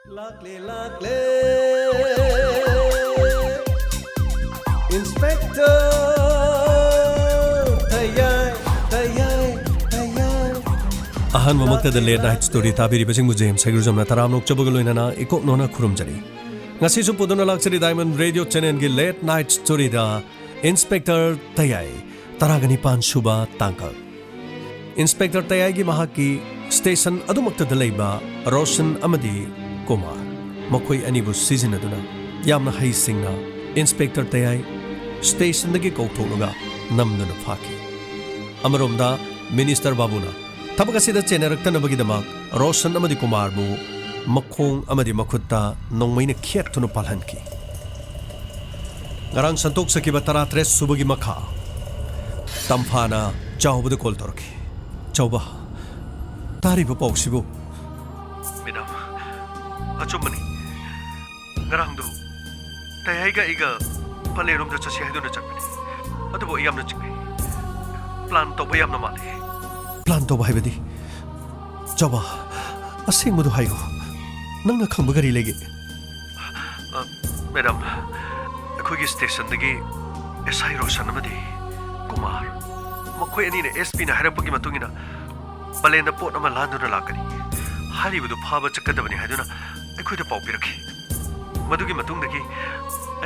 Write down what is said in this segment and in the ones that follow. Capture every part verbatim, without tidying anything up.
ꯂꯥꯛꯂꯦ, ꯂꯥꯛꯂꯦ, Inspector ꯇꯌꯥꯏ, ꯇꯌꯥꯏ, ꯇꯌꯥꯏ꯫ ꯑꯍꯥꯟꯕꯃꯛꯇꯗ Late Night Story ꯇꯥꯕꯤꯔꯤꯕꯁꯤꯡꯕꯨ ꯖꯦꯝꯁ ꯍꯩꯒ꯭ꯔꯨꯖꯝꯅ ꯇꯔꯥꯝꯅ ꯑꯣꯛꯆꯕꯒ ꯂꯣꯏꯅꯅ ꯏꯀꯣꯛ ꯅꯣꯟꯅ ꯈꯨꯔꯨꯝꯖꯔꯤ꯫ ꯉꯁꯤꯁꯨ ꯄꯨꯗꯨꯅ ꯂꯥꯛꯆꯔꯤ Diamond Radio Channelꯒꯤ Late Night Storyꯗ Inspector ꯇꯌꯥꯏ, ꯇꯔꯥꯒ ꯅꯤꯄꯥꯟ ꯁꯨꯕ ꯇꯥꯡꯀꯛ꯫ Inspector ꯇꯌꯥꯏꯒꯤ ꯃꯍꯥꯛꯀꯤ station ꯑꯗꯨꯃꯛꯇꯗ ꯂꯩꯕ ꯔꯣꯁꯟ ꯑꯃꯗꯤ ꯀꯨꯃꯥꯔ, ꯃꯈꯣꯏ ꯑꯅꯤꯕꯨ ꯁꯤꯖꯤꯟꯅꯗꯨꯅ ꯌꯥꯝꯅ ꯍꯩꯁꯤꯡꯅ Inspector ꯇꯌꯥꯏ stationꯗꯒꯤ ꯀꯧꯊꯣꯛꯂꯒ ꯅꯝꯗꯨꯅ ꯐꯥꯈꯤ꯫ ꯑꯃꯔꯣꯝꯗ Minister ꯕꯥꯕꯨꯅ ꯊꯕꯛ ꯑꯁꯤꯗ ꯆꯦꯟꯅꯔꯛꯇꯅꯕꯒꯤꯗꯃꯛ ꯔꯣꯁꯟ ꯑꯃꯗꯤ ꯀꯨꯃꯥꯔꯕꯨ ꯃꯈꯣꯡ ꯑꯃꯗꯤ ꯃꯈꯨꯠꯇ ꯅꯣꯡꯃꯩꯅ ꯈꯦꯠꯇꯨꯅ ꯄꯥꯜꯍꯟꯈꯤ꯫ ꯉꯔꯥꯡ ꯁꯟꯇꯣꯛꯆꯈꯤꯕ ꯇꯔꯥꯇꯔꯦꯠ ꯁꯨꯕꯒꯤ ꯃꯈꯥ ꯇꯝꯐꯥꯅ ꯆꯥꯎꯕꯗ call ꯇꯧꯔꯛꯈꯤ꯫ "ꯆꯥꯎꯕ, ꯇꯥꯔꯤꯕ ꯄꯥꯎꯁꯤꯕꯨ?" "ꯃꯦꯗꯥꯝ, ꯑꯆꯨꯝꯕꯅꯤ꯫ ꯉꯔꯥꯡꯗꯣ ꯇꯌꯥꯏꯒ ꯑꯩꯒ ꯄꯂꯦꯟꯔꯣꯝꯗ ꯆꯠꯁꯤ ꯍꯥꯏꯗꯨꯅ ꯆꯠꯄꯅꯤ꯫ ꯑꯗꯨꯕꯨ ꯑꯩ ꯌꯥꯝꯅ ꯆꯤꯡꯅꯩ꯫ Plan ꯇꯧꯕ ꯌꯥꯝꯅ ꯃꯥꯜꯂꯤ꯫" "Plan ꯇꯧꯕ ꯍꯥꯏꯕꯗꯤ?" "ꯆꯥꯎꯕ, ꯑꯁꯦꯡꯕꯗꯨ ꯍꯥꯏꯌꯨ꯫ ꯅꯪꯅ ꯈꯪꯕ ꯀꯔꯤ ꯂꯩꯒꯦ?" "ꯑ, ꯃꯦꯗꯥꯝ, ꯑꯩꯈꯣꯏꯒꯤ stationꯗꯒꯤ S I ꯔꯣꯁꯟ ꯑꯃꯗꯤ ꯀꯨꯃꯥꯔ, ꯃꯈꯣꯏ ꯑꯅꯤꯅ S Pꯅ ꯍꯥꯏꯔꯛꯄꯒꯤ ꯃꯇꯨꯡ ꯏꯟꯅ ꯄꯂꯦꯟꯗ ꯄꯣꯠ ꯑꯃ ꯂꯥꯟꯗꯨꯅ ꯂꯥꯛꯀꯅꯤ꯫ ꯍꯥꯏꯔꯤꯕꯗꯨ ꯐꯥꯕ ꯆꯠꯀꯗꯕꯅꯤ ꯍꯥꯏꯗꯨꯅ ꯑꯩꯈꯣꯏꯗ ꯄꯥꯎ ꯄꯤꯔꯛꯈꯤ꯫ ꯃꯗꯨꯒꯤ ꯃꯇꯨꯡꯗꯒꯤ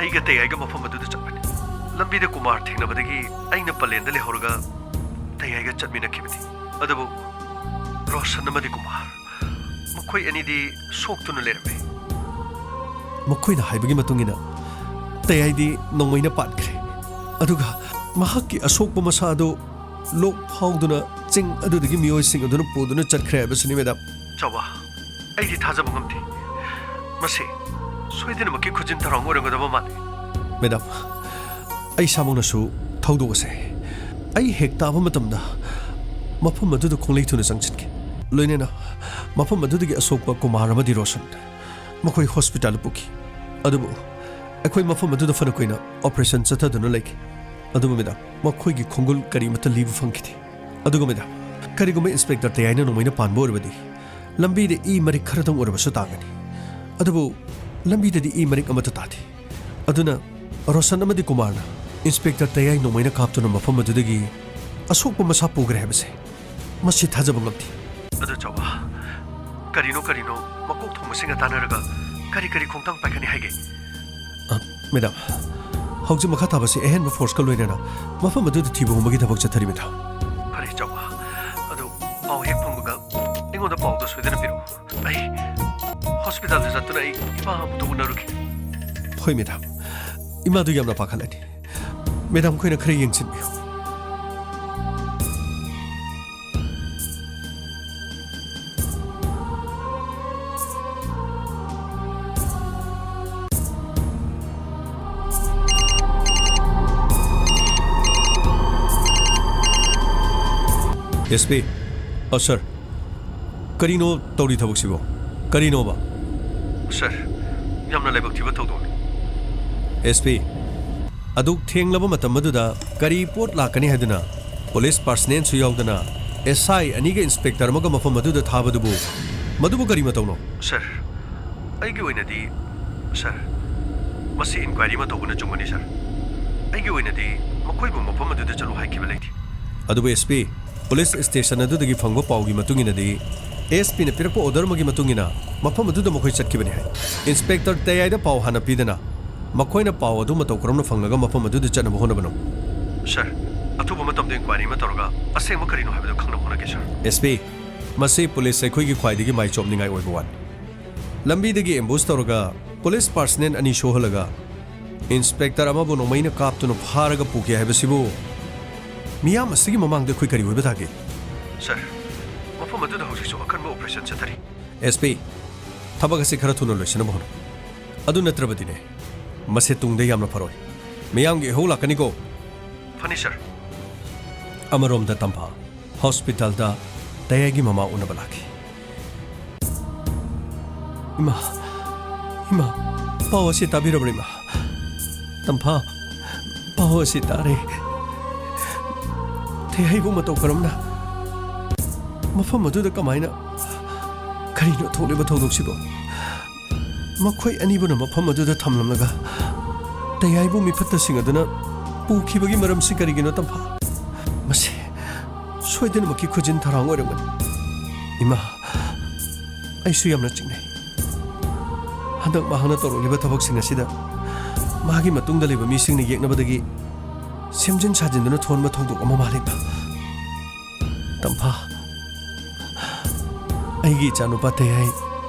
ꯑꯩꯒ ꯇꯌꯥꯏꯒ ꯃꯐꯝ ꯑꯗꯨꯗ ꯆꯠꯄꯅꯤ꯫ ꯂꯝꯕꯤꯗ ꯀꯨꯃꯥꯔ ꯊꯦꯡꯅꯕꯗꯒꯤ ꯑꯩꯅ ꯄꯂꯦꯟꯗ ꯂꯩꯍꯧꯔꯒ ꯇꯌꯥꯏꯒ ꯆꯠꯃꯤꯟꯅꯈꯤꯕꯅꯤ꯫ ꯑꯗꯨꯕꯨ ꯔꯣꯁꯟ ꯑꯃꯗꯤ ꯀꯨꯃꯥꯔ, ꯃꯈꯣꯏ ꯑꯅꯤꯗꯤ ꯁꯣꯛꯇꯨꯅ ꯂꯩꯔꯝꯃꯤ꯫" "ꯃꯈꯣꯏꯅ ꯍꯥꯏꯕꯒꯤ ꯃꯇꯨꯡ ꯏꯟꯅ ꯇꯌꯥꯏꯗꯤ ꯅꯣꯡꯃꯩꯅ ꯄꯥꯟꯈ꯭ꯔꯦ꯫ ꯑꯗꯨꯒ ꯃꯍꯥꯛꯀꯤ ꯑꯁꯣꯛꯄ ꯃꯁꯥ ꯑꯗꯨ ꯂꯣꯛ ꯐꯥꯎꯗꯨꯅ ꯆꯤꯡ ꯑꯗꯨꯗꯒꯤ ꯃꯤꯑꯣꯏꯁꯤꯡ ꯑꯗꯨꯅ ꯄꯨꯗꯨꯅ ꯆꯠꯈ꯭ꯔꯦ ꯍꯥꯏꯕꯁꯤꯅꯤ, ꯃꯦꯗꯥꯝ꯫" "ꯆꯥꯎꯕ, ꯑꯩꯗꯤ ꯊꯥꯖꯕ ꯉꯝꯗꯦ꯫ ꯃꯁꯤ ꯁꯣꯏꯗꯅꯃꯛꯀꯤ ꯈꯨꯖꯤꯟ ꯊꯧꯔꯥꯡ ꯑꯣꯏꯔꯝꯒꯗꯕ ꯃꯥꯜꯂꯤ꯫" "ꯃꯦꯗꯥꯝ, ꯑꯩ ꯏꯁꯥꯃꯛꯅꯁꯨ ꯊꯧꯗꯣꯛ ꯑꯁꯦ ꯑꯩ ꯍꯦꯛ ꯇꯥꯕ ꯃꯇꯝꯗ ꯃꯐꯝ ꯑꯗꯨꯗ ꯈꯣꯡꯂꯩ ꯊꯨꯅ ꯆꯪꯁꯤꯟꯈꯤ꯫ ꯂꯣꯏꯅꯅ ꯃꯐꯝ ꯑꯗꯨꯗꯒꯤ ꯑꯁꯣꯛꯄ ꯀꯨꯃꯥꯔ ꯑꯃꯗꯤ ꯔꯣꯁꯟ ꯃꯈꯣꯏ hospitalꯗ ꯄꯨꯈꯤ꯫ ꯑꯗꯨꯕꯨ ꯑꯩꯈꯣꯏ ꯃꯐꯝ ꯑꯗꯨꯗ ꯐꯅ ꯀꯨꯏꯅ operation ꯆꯠꯊꯗꯨꯅ ꯂꯩꯈꯤ꯫ ꯑꯗꯨꯕꯨ ꯃꯦꯗꯥꯝ, ꯃꯈꯣꯏꯒꯤ ꯈꯣꯡꯒꯨꯜ ꯀꯔꯤꯃꯠꯇ ꯂꯤꯕ ꯐꯪꯈꯤꯗꯦ꯫ ꯑꯗꯨꯒ ꯃꯦꯗꯥꯝ, ꯀꯔꯤꯒꯨꯝꯕ Inspector ꯇꯌꯥꯏꯅ ꯅꯣꯡꯃꯩꯅ ꯄꯥꯟꯕ ꯑꯣꯏꯔꯕꯗꯤ ꯂꯝꯕꯤꯗ ꯏ ꯃꯔꯤꯛ ꯈꯔꯗꯪ ꯑꯣꯏꯔꯕꯁꯨ ꯇꯥꯒꯅꯤ꯫ ꯑꯗꯨꯕꯨ ꯂꯝꯕꯤꯗꯗꯤ ꯏ ꯃꯔꯤꯛ ꯑꯃꯠꯇ ꯇꯥꯗꯦ꯫ ꯑꯗꯨꯅ ꯔꯣꯁꯟ ꯑꯃꯗꯤ ꯀꯨꯃꯥꯔꯅ ꯏꯟꯁꯄꯦꯛꯇꯔ ꯇꯌꯥꯏ ꯅꯣꯡꯃꯩꯅ ꯀꯥꯞꯇꯨꯅ ꯃꯐꯝ ꯑꯗꯨꯗꯒꯤ ꯑꯁꯣꯛꯄ ꯃꯁꯥ ꯄꯨꯈ꯭ꯔꯦ ꯍꯥꯏꯕꯁꯦ ꯃꯁꯤ ꯊꯥꯖꯕ ꯉꯝꯗꯦ꯫ ꯑꯗꯨ ꯆꯥꯎꯕ, ꯀꯔꯤꯅꯣ ꯀꯔꯤꯅꯣ ꯃꯀꯣꯛ ꯊꯣꯡꯕꯁꯤꯡꯒ ꯇꯥꯟꯅꯔꯒ ꯀꯔꯤ ꯀꯔꯤ ꯈꯣꯡꯊꯥꯡ ꯄꯥꯏꯈꯠꯅꯤ ꯍꯥꯏꯒꯦ? ꯑ, ꯃꯦꯗꯥꯝ, ꯍꯧꯖꯤꯛ ꯃꯈꯥ ꯇꯥꯕꯁꯤ ꯑꯍꯦꯟꯕ ꯐꯣꯔꯁꯀ ꯂꯣꯏꯅꯅ ꯃꯐꯝ ꯑꯗꯨꯗ ꯊꯤꯕ ꯍꯨꯝꯕꯒꯤ ꯊꯕꯛ ꯆꯠꯊꯔꯤ, ꯃꯦꯗꯥꯝ꯫ ꯐꯔꯦ ꯆꯥꯎꯕ, ꯑꯗꯨ ꯄꯥꯎ ꯍꯦꯛ ꯐꯪꯕꯒ ꯑꯩꯉꯣꯟꯗ ꯄꯥꯎꯗꯣ ꯁꯣꯏꯗꯅ ꯄꯤꯔꯛꯎ꯫ ꯑꯩ ꯍꯣꯁꯄꯤꯇꯥꯜꯗ ꯆꯠꯇꯨꯅ ꯑꯩ ꯏꯃꯥ ꯑꯃꯨꯛꯇ ꯎꯅꯔꯨꯒꯦ꯫ ꯍꯣꯏ ꯃꯦꯗꯥꯝ, ꯏꯃꯥꯗꯨ ꯌꯥꯝꯅ ꯄꯥꯈꯠꯂꯅꯤ꯫ ꯃꯦꯗꯥꯝ ꯈꯣꯏꯅ ꯈꯔ ꯌꯦꯡꯁꯤꯟꯕꯤꯌꯨ꯫ S P. ꯑ, ꯁꯥꯔ꯫ ꯀꯔꯤꯅꯣ ꯇꯧꯔꯤ ꯊꯕꯛꯁꯤꯕꯣ? ꯀꯔꯤꯅꯣꯕ? ꯁꯥꯔ, ꯌꯥꯝꯅ ꯂꯥꯏꯕꯛ ꯊꯤꯕ ꯊꯧꯗꯣꯛꯅꯤ꯫ ꯑꯦꯁ ꯄꯤ, ꯑꯗꯨꯛ ꯊꯦꯡꯂꯕ ꯃꯇꯝ ꯑꯗꯨꯗ ꯀꯔꯤ ꯄꯣꯠ ꯂꯥꯛꯀꯅꯤ ꯍꯥꯏꯗꯨꯅ ꯄꯨꯂꯤꯁ ꯄꯥꯔꯁꯅꯦꯜꯁꯨ ꯌꯥꯎꯗꯅ ꯑꯦꯁ ꯑꯥꯏ ꯑꯅꯤꯒ ꯏꯟꯁꯄꯦꯛꯇꯔ ꯑꯃꯒ ꯃꯐꯝ ꯑꯗꯨꯗ ꯊꯥꯕꯗꯨꯕꯨ, ꯃꯗꯨꯕꯨ ꯀꯔꯤ ꯃꯇꯧꯅꯣ? ꯁꯥꯔ, ꯑꯩꯒꯤ ꯑꯣꯏꯅꯗꯤ, ꯁꯥꯔ, ꯃꯁꯤ ꯏꯟꯀ꯭ꯋꯥꯏꯔꯤ ꯑꯃ ꯇꯧꯕꯅ ꯆꯨꯝꯒꯅꯤ, ꯁꯥꯔ꯫ ꯑꯩꯒꯤ ꯑꯣꯏꯅꯗꯤ ꯃꯈꯣꯏꯕꯨ ꯃꯐꯝ ꯑꯗꯨꯗ ꯆꯠꯂꯨ ꯍꯥꯏꯈꯤꯕ ꯂꯩꯇꯦ꯫ ꯑꯗꯨꯕꯨ ꯑꯦꯁ ꯄꯤ, ꯄꯨꯂꯤꯁ ꯁ꯭ꯇꯦꯁꯟ ꯑꯗꯨꯗꯒꯤ ꯐꯪꯕ ꯄꯥꯎꯒꯤ ꯃꯇꯨꯡ ꯏꯟꯅꯗꯤ, ꯑꯦꯁ ꯄꯤꯅ ꯄꯤꯔꯛꯄ ꯑꯣꯔꯗꯔ ꯑꯃꯒꯤ ꯃꯇꯨꯡ ꯏꯟꯅ ꯃꯐꯝ ꯑꯗꯨꯗ ꯃꯈꯣꯏ ꯆꯠꯈꯤꯕꯅꯤ ꯍꯥꯏ꯫ ꯏꯟꯁꯄꯦꯛꯇꯔ ꯇꯌꯥꯏꯗ ꯄꯥꯎ ꯍꯥꯟꯅ ꯄꯤꯗꯅ ꯃꯈꯣꯏꯅ ꯄꯥꯎ ꯑꯗꯨ ꯃꯇꯧ ꯀꯔꯝꯅ ꯐꯪꯂꯒ ꯃꯐꯝ ꯑꯗꯨꯗ ꯆꯠꯅꯕ ꯍꯣꯠꯅꯕꯅꯣ? ꯁꯥꯔ, ꯑꯊꯨꯕ ꯃꯇꯝꯗ ꯏꯟꯀ꯭ꯋꯥꯏꯔꯤ ꯑꯃ ꯇꯧꯔꯒ ꯑꯁꯦꯡꯕ ꯀꯔꯤꯅꯣ ꯍꯥꯏꯕꯗꯨ ꯈꯪꯅꯕ ꯍꯣꯠꯅꯒꯦ, ꯁꯥꯔ꯫ ꯑꯦꯁ ꯄꯤ, ꯃꯁꯤ ꯄꯨꯂꯤꯁ ꯑꯩꯈꯣꯏꯒꯤ ꯈ꯭ꯋꯥꯏꯗꯒꯤ ꯃꯥꯏ ꯆꯣꯞꯅꯤꯡꯉꯥꯏ ꯑꯣꯏꯕ ꯋꯥꯅꯤ꯫ ꯂꯝꯕꯤꯗꯒꯤ ꯑꯦꯝꯕꯨꯁ ꯇꯧꯔꯒ ꯄꯨꯂꯤꯁ ꯄꯥꯔꯁꯅꯦꯜ ꯑꯅꯤ ꯁꯣꯛꯍꯜꯂꯒ ꯏꯟꯁꯄꯦꯛꯇꯔ ꯑꯃꯕꯨ ꯅꯣꯡꯃꯩꯅ ꯀꯥꯞꯇꯨꯅ ꯐꯥꯔꯒ ꯄꯨꯈꯤ ꯍꯥꯏꯕꯁꯤꯕꯨ ꯃꯤꯌꯥꯝ ꯑꯁꯤꯒꯤ ꯃꯃꯥꯡꯗ ꯑꯩꯈꯣꯏ ꯀꯔꯤ ꯑꯣꯏꯕ ꯇꯥꯒꯦ? ꯁꯥꯔ, ꯃꯐꯝ ꯑꯗꯨꯗ ꯍꯧꯖꯤꯛꯁꯨ ꯑꯀꯟꯕ ꯑꯣꯄꯔꯦꯁꯟ ꯆꯠꯊꯔꯤ꯫ ꯑꯦꯁ ꯄꯤ, ꯊꯕꯛ ꯑꯁꯤ ꯈꯔ ꯊꯨꯅ ꯂꯣꯏꯁꯤꯟꯅꯕ ꯍꯣꯠꯅꯧ꯫ ꯑꯗꯨ ꯅꯠꯇ꯭ꯔꯕꯗꯤꯅꯦ, ꯃꯁꯤ ꯇꯨꯡꯗ ꯌꯥꯝꯅ ꯐꯔꯣꯏ꯫ ꯃꯤꯌꯥꯝꯒꯤ ꯏꯍꯧ ꯂꯥꯛꯀꯅꯤꯀꯣ꯫ ꯐꯅꯤ, ꯁꯥꯔ꯫ ꯑꯃꯔꯣꯝꯗ ꯇꯝꯐꯥ ꯍꯣꯁꯄꯤꯇꯥꯜꯗ ꯇꯌꯥꯏꯒꯤ ꯃꯃꯥ ꯎꯅꯕ ꯂꯥꯛꯈꯤ꯫ ꯏꯃꯥ, ꯏꯃꯥ, ꯄꯥꯎ ꯑꯁꯤ ꯇꯥꯕꯤꯔꯕ꯭ꯔꯥ, ꯏꯃꯥ? ꯇꯝꯐꯥ, ꯄꯥꯎ ꯑꯁꯤ ꯇꯥꯔꯦ꯫ ꯇꯌꯥꯏꯕꯨ ꯃꯇꯧ ꯀꯔꯝꯅ? ꯃꯐꯝ ꯑꯗꯨꯗ ꯀꯃꯥꯏꯅ? ꯀꯔꯤꯅꯣ ꯊꯣꯛꯂꯤꯕ ꯊꯧꯗꯣꯛꯁꯤꯕꯣ? ꯃꯈꯣꯏ ꯑꯅꯤꯕꯨꯅ ꯃꯐꯝ ꯑꯗꯨꯗ ꯊꯝꯂꯝꯂꯒ ꯇꯌꯥꯏꯕꯨ ꯃꯤꯐꯠꯇꯁꯤꯡ ꯑꯗꯨꯅ ꯄꯨꯈꯤꯕꯒꯤ ꯃꯔꯝꯁꯤ ꯀꯔꯤꯒꯤꯅꯣ, ꯇꯝꯐꯥ? ꯃꯁꯤ ꯁꯣꯏꯗꯅꯃꯛꯀꯤ ꯈꯨꯖꯤꯟ ꯊꯔꯥꯡ ꯑꯣꯏꯔꯝꯒꯅꯤ꯫ ꯏꯃꯥ, ꯑꯩꯁꯨ ꯌꯥꯝꯅ ꯆꯤꯡꯅꯩ꯫ ꯍꯟꯗꯛ ꯃꯍꯥꯛꯅ ꯇꯧꯔꯛꯂꯤꯕ ꯊꯕꯛꯁꯤꯡ ꯑꯁꯤꯗ ꯃꯥꯒꯤ ꯃꯇꯨꯡꯗ ꯂꯩꯕ ꯃꯤꯁꯤꯡꯅ ꯌꯦꯛꯅꯕꯗꯒꯤ ꯁꯦꯝꯖꯤꯟ ꯁꯥꯖꯤꯟꯗꯨꯅ ꯊꯣꯟꯕ ꯊꯧꯗꯣꯛ ꯑꯃ ꯃꯥꯜꯂꯤ, ꯏꯃꯥ꯫ ꯇꯝꯐꯥ, ꯑꯩꯒꯤ ꯏꯆꯥꯅꯨꯄꯥ ꯇꯌꯥꯏ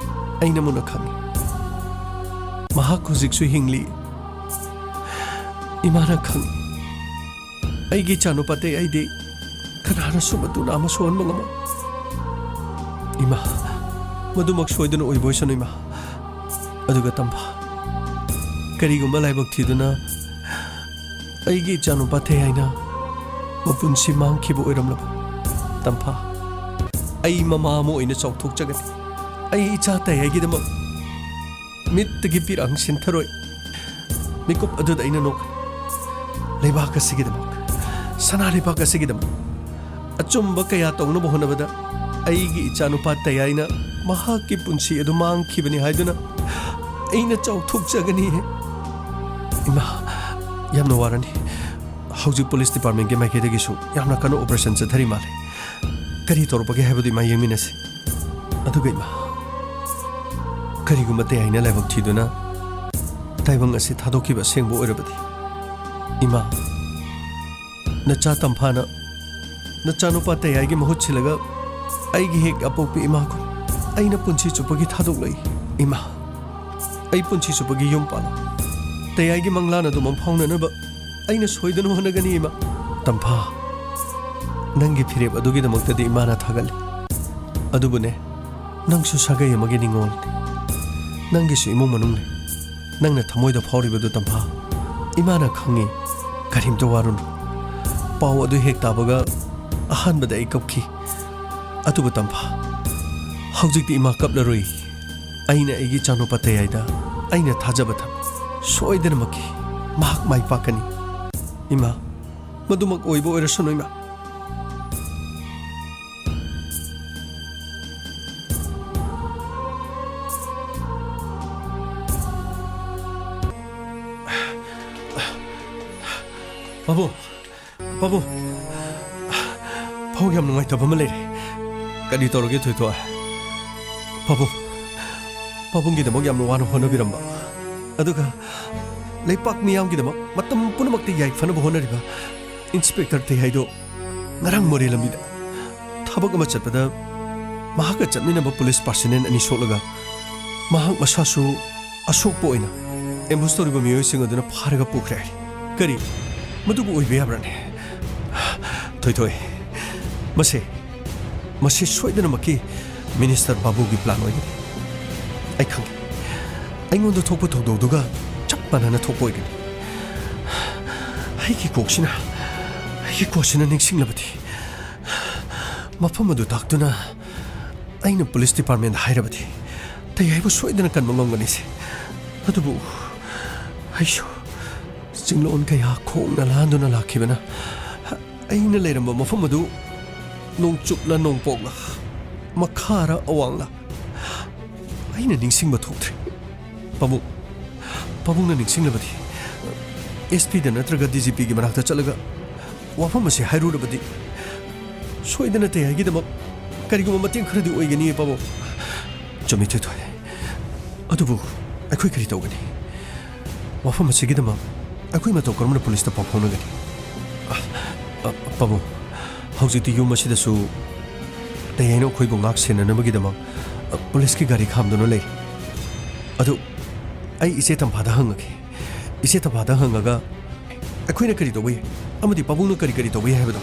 ꯑꯩꯅ ꯃꯨꯟꯅ ꯈꯪꯏ꯫ ꯃꯍꯥꯛ ꯍꯧꯖꯤꯛꯁꯨ ꯍꯤꯡꯂꯤ꯫ ꯏꯃꯥꯅ ꯈꯪꯏ꯫ ꯑꯩꯒꯤ ꯏꯆꯥꯅꯨꯄꯥ ꯇꯌꯥꯏꯗꯤ ꯀꯅꯥꯅꯁꯨ ꯃꯇꯨ ꯅꯥꯝꯃ ꯁꯣꯛꯍꯟꯕ ꯉꯝꯃꯣꯏ꯫ ꯏꯃꯥ, ꯃꯗꯨꯃꯛ ꯁꯣꯏꯗꯅ ꯑꯣꯏꯕ ꯑꯣꯏꯁꯅꯨ, ꯏꯃꯥ꯫ ꯑꯗꯨꯒ ꯇꯝꯐꯥ, ꯀꯔꯤꯒꯨꯝꯕ ꯂꯥꯏꯕꯛ ꯊꯤꯗꯨꯅ ꯑꯩꯒꯤ ꯏꯆꯥꯅꯨꯄꯥ ꯇꯌꯥꯏꯅ ꯃꯄꯨꯟꯁꯤ ꯃꯥꯡꯈꯤꯕ ꯑꯣꯏꯔꯝꯂꯕ, ꯇꯝꯐꯥ, ꯑꯩ ꯃꯃꯥ ꯑꯃ ꯑꯣꯏꯅ ꯆꯥꯎꯊꯣꯛꯆꯒꯅꯤ꯫ ꯑꯩ ꯏꯆꯥ ꯇꯌꯥꯏꯒꯤꯗꯃꯛ ꯃꯤꯠꯇꯒꯤ ꯄꯤꯔꯥꯡ ꯁꯤꯟꯊꯔꯣꯏ꯫ ꯃꯤꯀꯨꯞ ꯑꯗꯨꯗ ꯑꯩꯅ ꯅꯣꯛꯀꯅꯤ꯫ ꯂꯩꯕꯥꯛ ꯑꯁꯤꯒꯤꯗꯃꯛ, ꯁꯅꯥ ꯂꯩꯕꯥꯛ ꯑꯁꯤꯒꯤꯗꯃꯛ ꯑꯆꯨꯝꯕ ꯀꯌꯥ ꯇꯧꯅꯕ ꯍꯣꯠꯅꯕꯗ ꯑꯩꯒꯤ ꯏꯆꯥꯅꯨꯄꯥ ꯇꯌꯥꯏꯅ ꯃꯍꯥꯛꯀꯤ ꯄꯨꯟꯁꯤ ꯑꯗꯨ ꯃꯥꯡꯈꯤꯕꯅꯤ ꯍꯥꯏꯗꯨꯅ ꯑꯩꯅ ꯆꯥꯎꯊꯣꯛꯆꯒꯅꯤ꯫ ꯏꯃꯥ, ꯌꯥꯝꯅ ꯋꯥꯔꯅꯤ꯫ ꯍꯧꯖꯤꯛ ꯄꯨꯂꯤꯁ ꯗꯤꯄꯥꯔꯠꯃꯦꯟꯒꯤ ꯃꯥꯏꯀꯩꯗꯒꯤꯁꯨ ꯌꯥꯝꯅ ꯀꯟꯅ ꯑꯣꯄꯔꯦꯁꯟ ꯆꯠꯊꯔꯤ ꯃꯥꯜꯂꯦ꯫ ꯀꯔꯤ ꯇꯧꯔꯛꯄꯒꯦ ꯍꯥꯏꯕꯗꯨ ꯏꯃꯥ ꯌꯦꯡꯃꯤꯟꯅꯁꯤ꯫ ꯑꯗꯨꯒ ꯏꯃꯥ, ꯀꯔꯤꯒꯨꯝꯕ ꯇꯌꯥꯏꯅ ꯂꯥꯏꯕꯛ ꯊꯤꯗꯨꯅ ꯇꯥꯏꯕꯪ ꯑꯁꯤ ꯊꯥꯗꯣꯛꯈꯤꯕ ꯑꯁꯦꯡꯕ ꯑꯣꯏꯔꯕꯗꯤ, ꯏꯃꯥ, ꯅꯆꯥ ꯇꯝꯐꯥꯅ ꯅꯆꯥꯅꯨꯄꯥ ꯇꯌꯥꯏꯒꯤ ꯃꯍꯨꯠ ꯁꯤꯜꯂꯒ ꯑꯩꯒꯤ ꯍꯦꯛ ꯑꯄꯣꯛꯄ ꯏꯃꯥꯈꯣꯏ ꯑꯩꯅ ꯄꯨꯟꯁꯤ ꯆꯨꯞꯄꯒꯤ ꯊꯥꯗꯣꯛꯂꯛꯏ꯫ ꯏꯃꯥ, ꯑꯩ ꯄꯨꯟꯁꯤ ꯆꯨꯞꯄꯒꯤ ꯌꯨꯝ ꯄꯥꯜꯂꯣ꯫ ꯇꯌꯥꯏꯒꯤ ꯃꯪꯂꯥꯟ ꯑꯗꯨ ꯃꯪꯐꯥꯎꯅꯅꯕ ꯑꯩꯅ ꯁꯣꯏꯗꯅ ꯍꯣꯠꯅꯒꯅꯤ, ꯏꯃꯥ꯫ ꯇꯝꯐꯥ, ꯅꯪꯒꯤ ꯐꯤꯔꯦꯞ ꯑꯗꯨꯒꯤꯗꯃꯛꯇꯗꯤ ꯏꯃꯥꯅ ꯊꯥꯒꯠꯂꯤ꯫ ꯑꯗꯨꯕꯨꯅꯦ, ꯅꯪꯁꯨ ꯁꯥꯒꯩ ꯑꯃꯒꯤ ꯅꯤꯡꯉꯣꯜꯅꯤ꯫ ꯅꯪꯒꯤꯁꯨ ꯏꯃꯨꯡ ꯃꯅꯨꯡ ꯂꯩ꯫ ꯅꯪꯅ ꯊꯃꯣꯏꯗ ꯐꯥꯎꯔꯤꯕꯗꯨ, ꯇꯝꯐꯥ, ꯏꯃꯥꯅ ꯈꯪꯉꯤ꯫ ꯀꯔꯤꯝꯇ ꯋꯥꯔꯨꯅꯨ꯫ ꯄꯥꯎ ꯑꯗꯨ ꯍꯦꯛ ꯇꯥꯕꯒ ꯑꯍꯥꯟꯕꯗ ꯑꯩ ꯀꯞꯈꯤ꯫ ꯑꯗꯨꯕꯨ ꯇꯝꯐꯥ, ꯍꯧꯖꯤꯛꯇꯤ ꯏꯃꯥ ꯀꯞꯂꯔꯣꯏ꯫ ꯑꯩꯅ ꯑꯩꯒꯤ ꯏꯆꯥꯅꯨꯄꯥ ꯇꯌꯥꯏꯗ ꯑꯩꯅ ꯊꯥꯖꯕ ꯊꯝꯃꯤ꯫ ꯁꯣꯏꯗꯅꯃꯛꯀꯤ ꯃꯍꯥꯛ ꯃꯥꯏ ꯄꯥꯛꯀꯅꯤ꯫ ꯏꯃꯥ, ꯃꯗꯨꯃꯛ ꯑꯣꯏꯕ ꯑꯣꯏꯔꯁꯅꯨ, ꯏꯃꯥ꯫ ꯄꯥꯕꯨꯡ, ꯄꯥꯕꯨꯡ, ꯄꯥꯕꯨꯡ, ꯌꯥꯝ ꯅꯨꯡꯉꯥꯏꯇꯕ ꯑꯃ ꯂꯩꯔꯦ꯫ ꯀꯔꯤ ꯇꯧꯔꯒꯦ ꯊꯣꯏꯊꯣꯏ? ꯄꯥꯕꯨꯡ, ꯄꯥꯕꯨꯡꯒꯤꯗꯃꯛ ꯌꯥꯝꯅ ꯋꯥꯅ ꯍꯣꯠꯅꯕꯤꯔꯝꯕ, ꯑꯗꯨꯒ ꯂꯩꯄꯥꯛ ꯃꯤꯌꯥꯝꯒꯤꯗꯃꯛ ꯃꯇꯝ ꯄꯨꯝꯅꯃꯛꯇ ꯌꯥꯏꯐꯅꯕ ꯍꯣꯠꯅꯔꯤꯕ ꯏꯟꯁꯄꯦꯛꯇꯔ ꯇꯦꯌꯥꯏꯗꯣ ꯉꯔꯥꯡ ꯃꯣꯔꯦ ꯂꯝꯕꯤꯗ ꯊꯕꯛ ꯑꯃ ꯆꯠꯄꯗ ꯃꯍꯥꯛꯀ ꯆꯠꯃꯤꯟꯅꯕ ꯄꯨꯂꯤꯁ ꯄꯥꯔꯁꯅꯦꯜ ꯑꯅꯤ ꯁꯣꯛꯂꯒ ꯃꯍꯥꯛ ꯃꯁꯥꯁꯨ ꯑꯁꯣꯛꯄ ꯑꯣꯏꯅ ꯑꯦꯝꯕꯨꯁ ꯇꯧꯔꯤꯕ ꯃꯤꯑꯣꯏꯁꯤꯡ ꯑꯗꯨꯅ ꯐꯥꯔꯒ ꯄꯨꯈ꯭ꯔꯦ ꯍꯥꯏꯔꯤ꯫ ꯀꯔꯤ? ꯃꯗꯨꯕꯨ ꯑꯣꯏꯕ ꯌꯥꯕ꯭ꯔꯥꯅꯦ? ꯊꯣꯏꯊꯣꯏ, ꯃꯁꯦ, ꯃꯁꯤ ꯁꯣꯏꯗꯅꯃꯛꯀꯤ ꯃꯤꯅꯤꯁꯇꯔ ꯕꯥꯕꯨꯒꯤ ꯄ꯭ꯂꯥꯟ ꯑꯣꯏꯒꯅꯤ꯫ ꯑꯩ ꯈꯪꯏ꯫ ꯑꯩꯉꯣꯟꯗ ꯊꯣꯛꯄ ꯊꯧꯗꯣꯛꯗꯨꯒ ꯆꯞ ꯃꯥꯟꯅꯅ ꯊꯣꯛꯄ ꯑꯣꯏꯒꯅꯤ꯫ ꯑꯩꯒꯤ ꯀꯣꯛꯁꯤꯅ, ꯑꯩꯒꯤ ꯀꯣꯛꯁꯤꯅ ꯅꯤꯡꯁꯤꯡꯂꯕꯗꯤ, ꯃꯐꯝ ꯑꯗꯨ ꯇꯥꯛꯇꯨꯅ ꯑꯩꯅ ꯄꯨꯂꯤꯁ ꯗꯤꯄꯥꯔꯠꯃꯦꯟꯗ ꯍꯥꯏꯔꯕꯗꯤ, ꯇꯦꯌꯥꯏꯕꯨ ꯁꯣꯏꯗꯅ ꯀꯟꯕ ꯉꯝꯒꯅꯤꯁꯦ꯫ ꯑꯗꯨꯕꯨ ꯑꯩꯁꯨ ꯆꯤꯡꯂꯣꯟ ꯀꯌꯥ ꯈꯣꯡꯅ ꯂꯥꯟꯗꯨꯅ ꯂꯥꯛꯈꯤꯕꯅ, ꯑꯩꯅ ꯂꯩꯔꯝꯕ ꯃꯐꯝ ꯑꯗꯨ ꯅꯣꯡꯆꯨꯞꯂ ꯅꯣꯡꯄꯣꯛꯂ, ꯃꯈꯥꯔ ꯑꯋꯥꯡꯂ, ꯑꯩꯅ ꯅꯤꯡꯁꯤꯡꯕ ꯊꯣꯛꯇ꯭ꯔꯦ꯫ ꯄꯥꯕꯨꯡ, ꯄꯥꯕꯨꯡꯅ ꯅꯤꯡꯁꯤꯡꯂꯕꯗꯤ, ꯑꯦꯁ ꯄꯤꯗ ꯅꯠꯇ꯭ꯔꯒ ꯗꯤ ꯖꯤ ꯄꯤꯒꯤ ꯃꯅꯥꯛꯇ ꯆꯠꯂꯒ ꯋꯥꯐꯝ ꯑꯁꯤ ꯍꯥꯏꯔꯨꯔꯕꯗꯤ, ꯁꯣꯏꯗꯅ ꯇꯦꯌꯥꯏꯒꯤꯗꯃꯛ ꯀꯔꯤꯒꯨꯝꯕ ꯃꯇꯦꯡ ꯈꯔꯗꯤ ꯑꯣꯏꯒꯅꯤꯌꯦ, ꯄꯥꯕꯨꯡ꯫ ꯆꯨꯝꯃꯤ, ꯊꯣꯏꯊꯣꯏ꯫ ꯑꯗꯨꯕꯨ ꯑꯩꯈꯣꯏ ꯀꯔꯤ ꯇꯧꯒꯅꯤ? ꯋꯥꯐꯝ ꯑꯁꯤꯒꯤꯗꯃꯛ ꯑꯩꯈꯣꯏ ꯃꯇꯧ ꯀꯔꯝꯅ ꯄꯨꯂꯤꯁꯇ ꯄꯥꯎ ꯐꯥꯎꯅꯒꯅꯤ? ꯑ, ꯑ, ꯄꯥꯕꯨꯡ, ꯍꯧꯖꯤꯛꯇꯤ ꯌꯨꯝ ꯑꯁꯤꯗꯁꯨ ꯇꯦꯌꯥꯏꯅ ꯑꯩꯈꯣꯏꯕꯨ ꯉꯥꯛ ꯁꯦꯟꯅꯅꯕꯒꯤꯗꯃꯛ, ꯑ, ꯄꯨꯂꯤꯁꯀꯤ ꯒꯥꯔꯤ ꯈꯥꯝꯗꯨꯅ ꯂꯩꯔꯤ꯫ ꯑꯗꯨ ꯑꯩ ꯏꯆꯦ ꯇꯝꯐꯥꯗ ꯍꯪꯉꯒꯦ꯫ ꯏꯆꯦ ꯇꯝꯐꯥꯗ ꯍꯪꯉꯒ ꯑꯩꯈꯣꯏꯅ ꯀꯔꯤ ꯇꯧꯕ ꯌꯥꯏ ꯑꯃꯗꯤ ꯄꯥꯕꯨꯡꯅ ꯀꯔꯤ ꯀꯔꯤ ꯇꯧꯕ ꯌꯥꯏ ꯍꯥꯏꯕꯗꯣ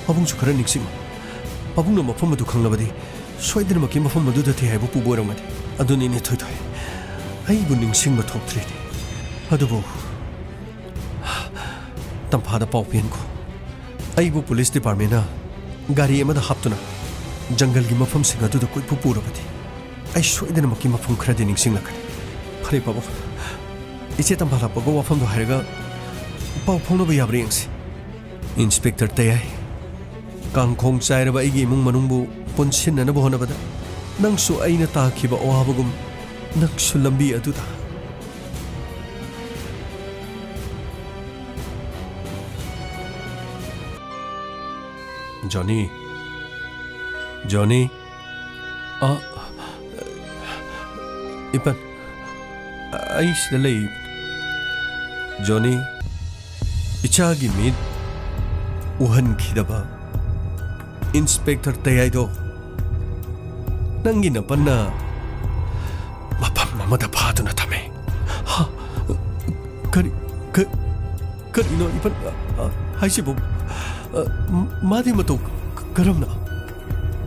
ꯄꯥꯕꯨꯡꯁꯨ ꯈꯔ ꯅꯤꯡꯁꯤꯡꯉꯨ꯫ ꯄꯥꯕꯨꯡꯅ ꯃꯐꯝ ꯑꯗꯨ ꯈꯪꯂꯕꯗꯤ ꯁꯣꯏꯗꯅꯃꯛꯀꯤ ꯃꯐꯝ ꯑꯗꯨꯗ ꯇꯦꯌꯥꯏꯕꯨ ꯄꯨꯕ ꯑꯣꯏꯔꯝꯒꯅꯤ꯫ ꯑꯗꯨꯅꯤꯅꯦ ꯊꯣꯏꯊꯣꯏ, ꯑꯩꯕꯨ ꯅꯤꯡꯁꯤꯡꯕ ꯊꯣꯛꯇ꯭ꯔꯤꯅꯦ꯫ ꯑꯗꯨꯕꯨ ꯇꯝꯐꯥꯗ ꯄꯥꯎ ꯄꯤꯍꯟꯈꯣ꯫ ꯑꯩꯕꯨ ꯄꯨꯂꯤꯁ ꯗꯤꯄꯥꯔꯠꯃꯦꯟꯅ ꯒꯥꯔꯤ ꯑꯃꯗ ꯍꯥꯞꯇꯨꯅ ꯖꯪꯒꯜꯒꯤ ꯃꯐꯝꯁꯤꯡ ꯑꯗꯨꯗ ꯀꯣꯏꯄꯨ ꯄꯨꯔꯕꯗꯤ, ꯑꯩ ꯁꯣꯏꯗꯅꯃꯛꯀꯤ ꯃꯐꯝ ꯈꯔꯗꯤ ꯅꯤꯡꯁꯤꯡꯂꯛꯀꯅꯤ꯫ ꯐꯔꯦ ꯄꯥꯕꯨꯡ, ꯏꯆꯦ ꯇꯝꯐꯥ ꯂꯥꯛꯄꯒ ꯋꯥꯐꯝꯗꯣ ꯍꯥꯏꯔꯒ ꯄꯥꯎ ꯐꯥꯎꯅꯕ ꯌꯥꯕ꯭ꯔꯥ ꯌꯦꯡꯁꯤ꯫ ꯏꯟꯁꯄꯦꯛꯇꯔ ꯇꯦꯌꯥꯏ, ꯀꯥꯡꯈꯣꯡ ꯆꯥꯏꯔꯕ ꯑꯩꯒꯤ ꯏꯃꯨꯡ ꯃꯅꯨꯡꯕꯨ ꯄꯨꯟꯁꯤꯟꯅꯅꯕ ꯍꯣꯠꯅꯕꯗ ꯅꯪꯁꯨ ꯑꯩꯅ ꯇꯥꯈꯤꯕ ꯑꯋꯥꯕꯒꯨꯝ ꯅꯪꯁꯨ ꯂꯝꯕꯤ ꯑꯗꯨꯗ꯫ ꯖꯣꯅꯤ꯫ ꯖꯣꯅꯤ꯫ ꯑ, ꯏꯄꯟ, ꯑꯩ ꯁꯤꯗ ꯂꯩ꯫ ꯖꯣꯅꯤ, ꯏꯆꯥꯒꯤ ꯃꯤꯠ ꯎꯍꯟꯈꯤꯗꯕ ꯏꯟꯁꯄꯦꯛꯇꯔ ꯇꯌꯥꯏꯗꯣ ꯅꯪꯒꯤ ꯅꯄꯟꯅ ꯃꯐꯝ ꯑꯃꯗ ꯐꯥꯗꯨꯅ ꯊꯝꯃꯦ꯫ ꯍꯥ? ꯀꯔꯤ, ꯀ-, ꯀꯔꯤꯅꯣ ꯏꯄꯟ, ꯑ, ꯑ, ꯍꯥꯏꯁꯤꯕꯨ? ꯑ, ꯃ-, ꯃꯥꯗꯤ ꯃꯇꯧ ꯀ-, ꯀꯔꯝꯅ?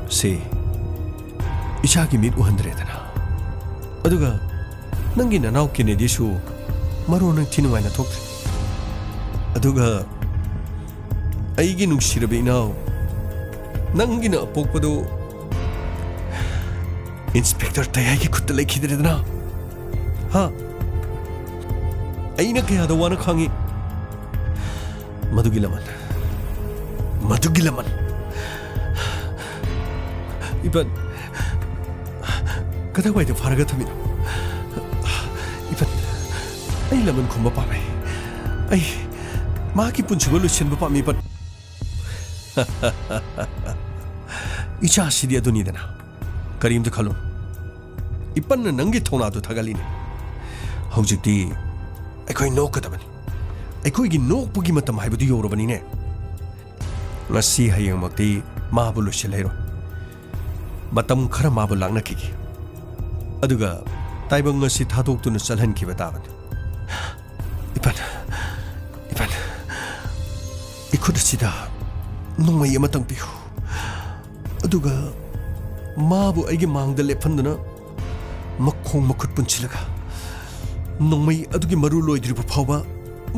ꯁꯦ, ꯏꯆꯥꯒꯤ ꯃꯤꯠ ꯎꯍꯟꯗ꯭ꯔꯦꯗꯅ꯫ ꯑꯗꯨꯒ ꯅꯪꯒꯤ ꯅꯅꯥꯎ ꯀꯦꯅꯦꯗꯤꯁꯨ ꯃꯔꯣꯟ ꯅꯤꯡꯊꯤ ꯅꯨꯡꯉꯥꯏꯅ ꯊꯣꯛꯇ꯭ꯔꯦ꯫ ꯑꯗꯨꯒ ꯑꯩꯒꯤ ꯅꯨꯡꯁꯤꯔꯕ ꯏꯅꯥꯎ, ꯅꯪꯒꯤꯅ ꯑꯄꯣꯛꯄꯗꯨ ꯏꯟꯁꯄꯦꯛꯇꯔ ꯇꯌꯥꯏꯒꯤ ꯈꯨꯠꯇ ꯂꯩꯈꯤꯗ꯭ꯔꯦꯗꯅ꯫ ꯍꯥ? ꯑꯩꯅ ꯀꯌꯥꯗ ꯋꯥꯅ ꯈꯥꯡꯉꯤ꯫ ꯃꯗꯨꯒꯤ ꯂꯃꯟ, ꯃꯗꯨꯒꯤ ꯂꯃꯟ꯫ ꯏꯕꯟ, ꯀꯗꯥꯏꯋꯥꯏꯗ ꯐꯥꯔꯒ ꯊꯝꯃꯤꯅꯣ? ꯏꯕꯟ, ꯑꯩ ꯂꯃꯟ ꯈꯨꯝꯕ ꯄꯥꯝꯃꯦ꯫ ꯑꯩ ꯃꯍꯥꯛꯀꯤ ꯄꯨꯟꯁꯤꯕꯨ ꯂꯣꯏꯁꯤꯟꯕ ꯄꯥꯝꯃꯤ, ꯏꯕꯟ꯫ ꯏꯆꯥꯁꯤꯗꯤ ꯑꯗꯨꯅꯤꯗꯅ꯫ ꯀꯔꯤꯝꯇ ꯈꯜꯂꯨ꯫ ꯏꯄꯟꯅ ꯅꯪꯒꯤ ꯊꯧꯅꯥꯗꯨ ꯊꯥꯒꯠꯂꯤꯅꯦ꯫ ꯍꯧꯖꯤꯛꯇꯤ ꯑꯩꯈꯣꯏ ꯅꯣꯛꯀꯗꯕꯅꯤ꯫ ꯑꯩꯈꯣꯏꯒꯤ ꯅꯣꯛꯄꯒꯤ ꯃꯇꯝ ꯍꯥꯏꯕꯗꯨ ꯌꯧꯔꯕꯅꯤꯅꯦ꯫ ꯉꯁꯤ ꯍꯌꯦꯡꯃꯛꯇꯤ ꯃꯥꯕꯨ ꯂꯣꯏꯁꯤꯜꯂꯔꯣꯏ꯫ ꯃꯇꯝ ꯈꯔ ꯃꯥꯕꯨ ꯂꯥꯛꯅꯈꯤꯒꯦ꯫ ꯑꯗꯨꯒ ꯇꯥꯏꯕꯪ ꯑꯁꯤ ꯊꯥꯗꯣꯛꯇꯨꯅ ꯆꯠꯍꯟꯈꯤꯕ ꯇꯥꯕꯅꯤ꯫ ꯏꯄꯟ, ꯏꯄꯟ, ꯏꯈꯨꯠ ꯑꯁꯤꯗ ꯅꯣꯡꯃꯩ ꯑꯃꯇꯪ ꯄꯤꯌꯨ꯫ ꯑꯗꯨꯒ ꯃꯥꯕꯨ ꯑꯩꯒꯤ ꯃꯥꯡꯗ ꯂꯦꯞꯍꯟꯗꯨꯅ ꯃꯈꯣꯡ ꯃꯈꯨꯠ ꯄꯨꯟꯁꯤꯜꯂꯒ ꯅꯣꯡꯃꯩ ꯑꯗꯨꯒꯤ ꯃꯔꯨ ꯂꯣꯏꯗ꯭ꯔꯤꯕ ꯐꯥꯎꯕ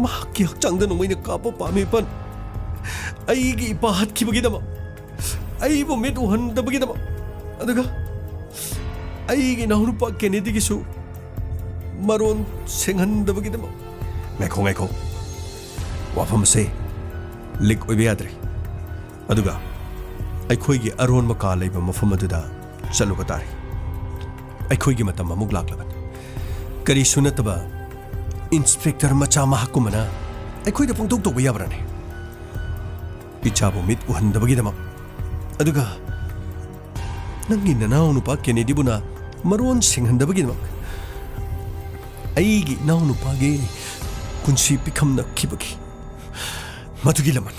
ꯃꯍꯥꯛꯀꯤ ꯍꯛꯆꯥꯡꯗ ꯅꯣꯡꯃꯩꯅ ꯀꯥꯞꯄ ꯄꯥꯝꯃꯤ, ꯏꯄꯟ꯫ ꯑꯩꯒꯤ ꯏꯄꯥ ꯍꯥꯠꯈꯤꯕꯒꯤꯗꯃꯛ, ꯑꯩꯕꯨ ꯃꯤꯠ ꯎꯍꯟꯗꯕꯒꯤꯗꯃꯛ, ꯑꯗꯨꯒ ꯑꯩꯒꯤ ꯏꯅꯥꯎꯅꯨꯄꯥ ꯀꯦꯅꯦꯗꯤꯒꯤꯁꯨ ꯃꯔꯣꯟ ꯁꯦꯡꯍꯟꯗꯕꯒꯤꯗꯃꯛ꯫ ꯉꯥꯏꯈꯣ, ꯉꯥꯏꯈꯣ꯫ ꯋꯥꯐꯝ ꯑꯁꯦ ꯂꯤꯛ ꯑꯣꯏꯕ ꯌꯥꯗ꯭ꯔꯦ꯫ ꯑꯗꯨꯒ ꯑꯩꯈꯣꯏꯒꯤ ꯑꯔꯣꯟꯕ ꯀꯥ ꯂꯩꯕ ꯃꯐꯝ ꯑꯗꯨꯗ ꯆꯠꯂꯨꯕ ꯇꯥꯔꯦ꯫ ꯑꯩꯈꯣꯏꯒꯤ ꯃꯇꯝ ꯑꯃꯨꯛ ꯂꯥꯛꯂꯕꯅꯤ꯫ ꯀꯔꯤꯁꯨ ꯅꯠꯇꯕ ꯏꯟꯁꯄꯦꯛꯇꯔ ꯃꯆꯥ ꯃꯍꯥꯛꯀꯨꯝꯕꯅ ꯑꯩꯈꯣꯏꯗ ꯄꯪꯇꯧ ꯇꯧꯕ ꯌꯥꯕ꯭ꯔꯥꯅꯦ? ꯏꯆꯥꯕꯨ ꯃꯤꯠ ꯎꯍꯟꯗꯕꯒꯤꯗꯃꯛ, ꯑꯗꯨꯒ ꯅꯪꯒꯤ ꯅꯅꯥꯎꯅꯨꯄꯥ ꯀꯦꯅꯦꯗꯤꯕꯨꯅ ꯃꯔꯣꯟ ꯁꯦꯡꯍꯟꯗꯕꯒꯤꯗꯃꯛ, ꯑꯩꯒꯤ ꯏꯅꯥꯎꯅꯨꯄꯥꯒꯤ ꯄꯨꯟꯁꯤ ꯄꯤꯈꯝꯅꯈꯤꯕꯒꯤ ꯃꯗꯨꯒꯤ ꯂꯃꯟ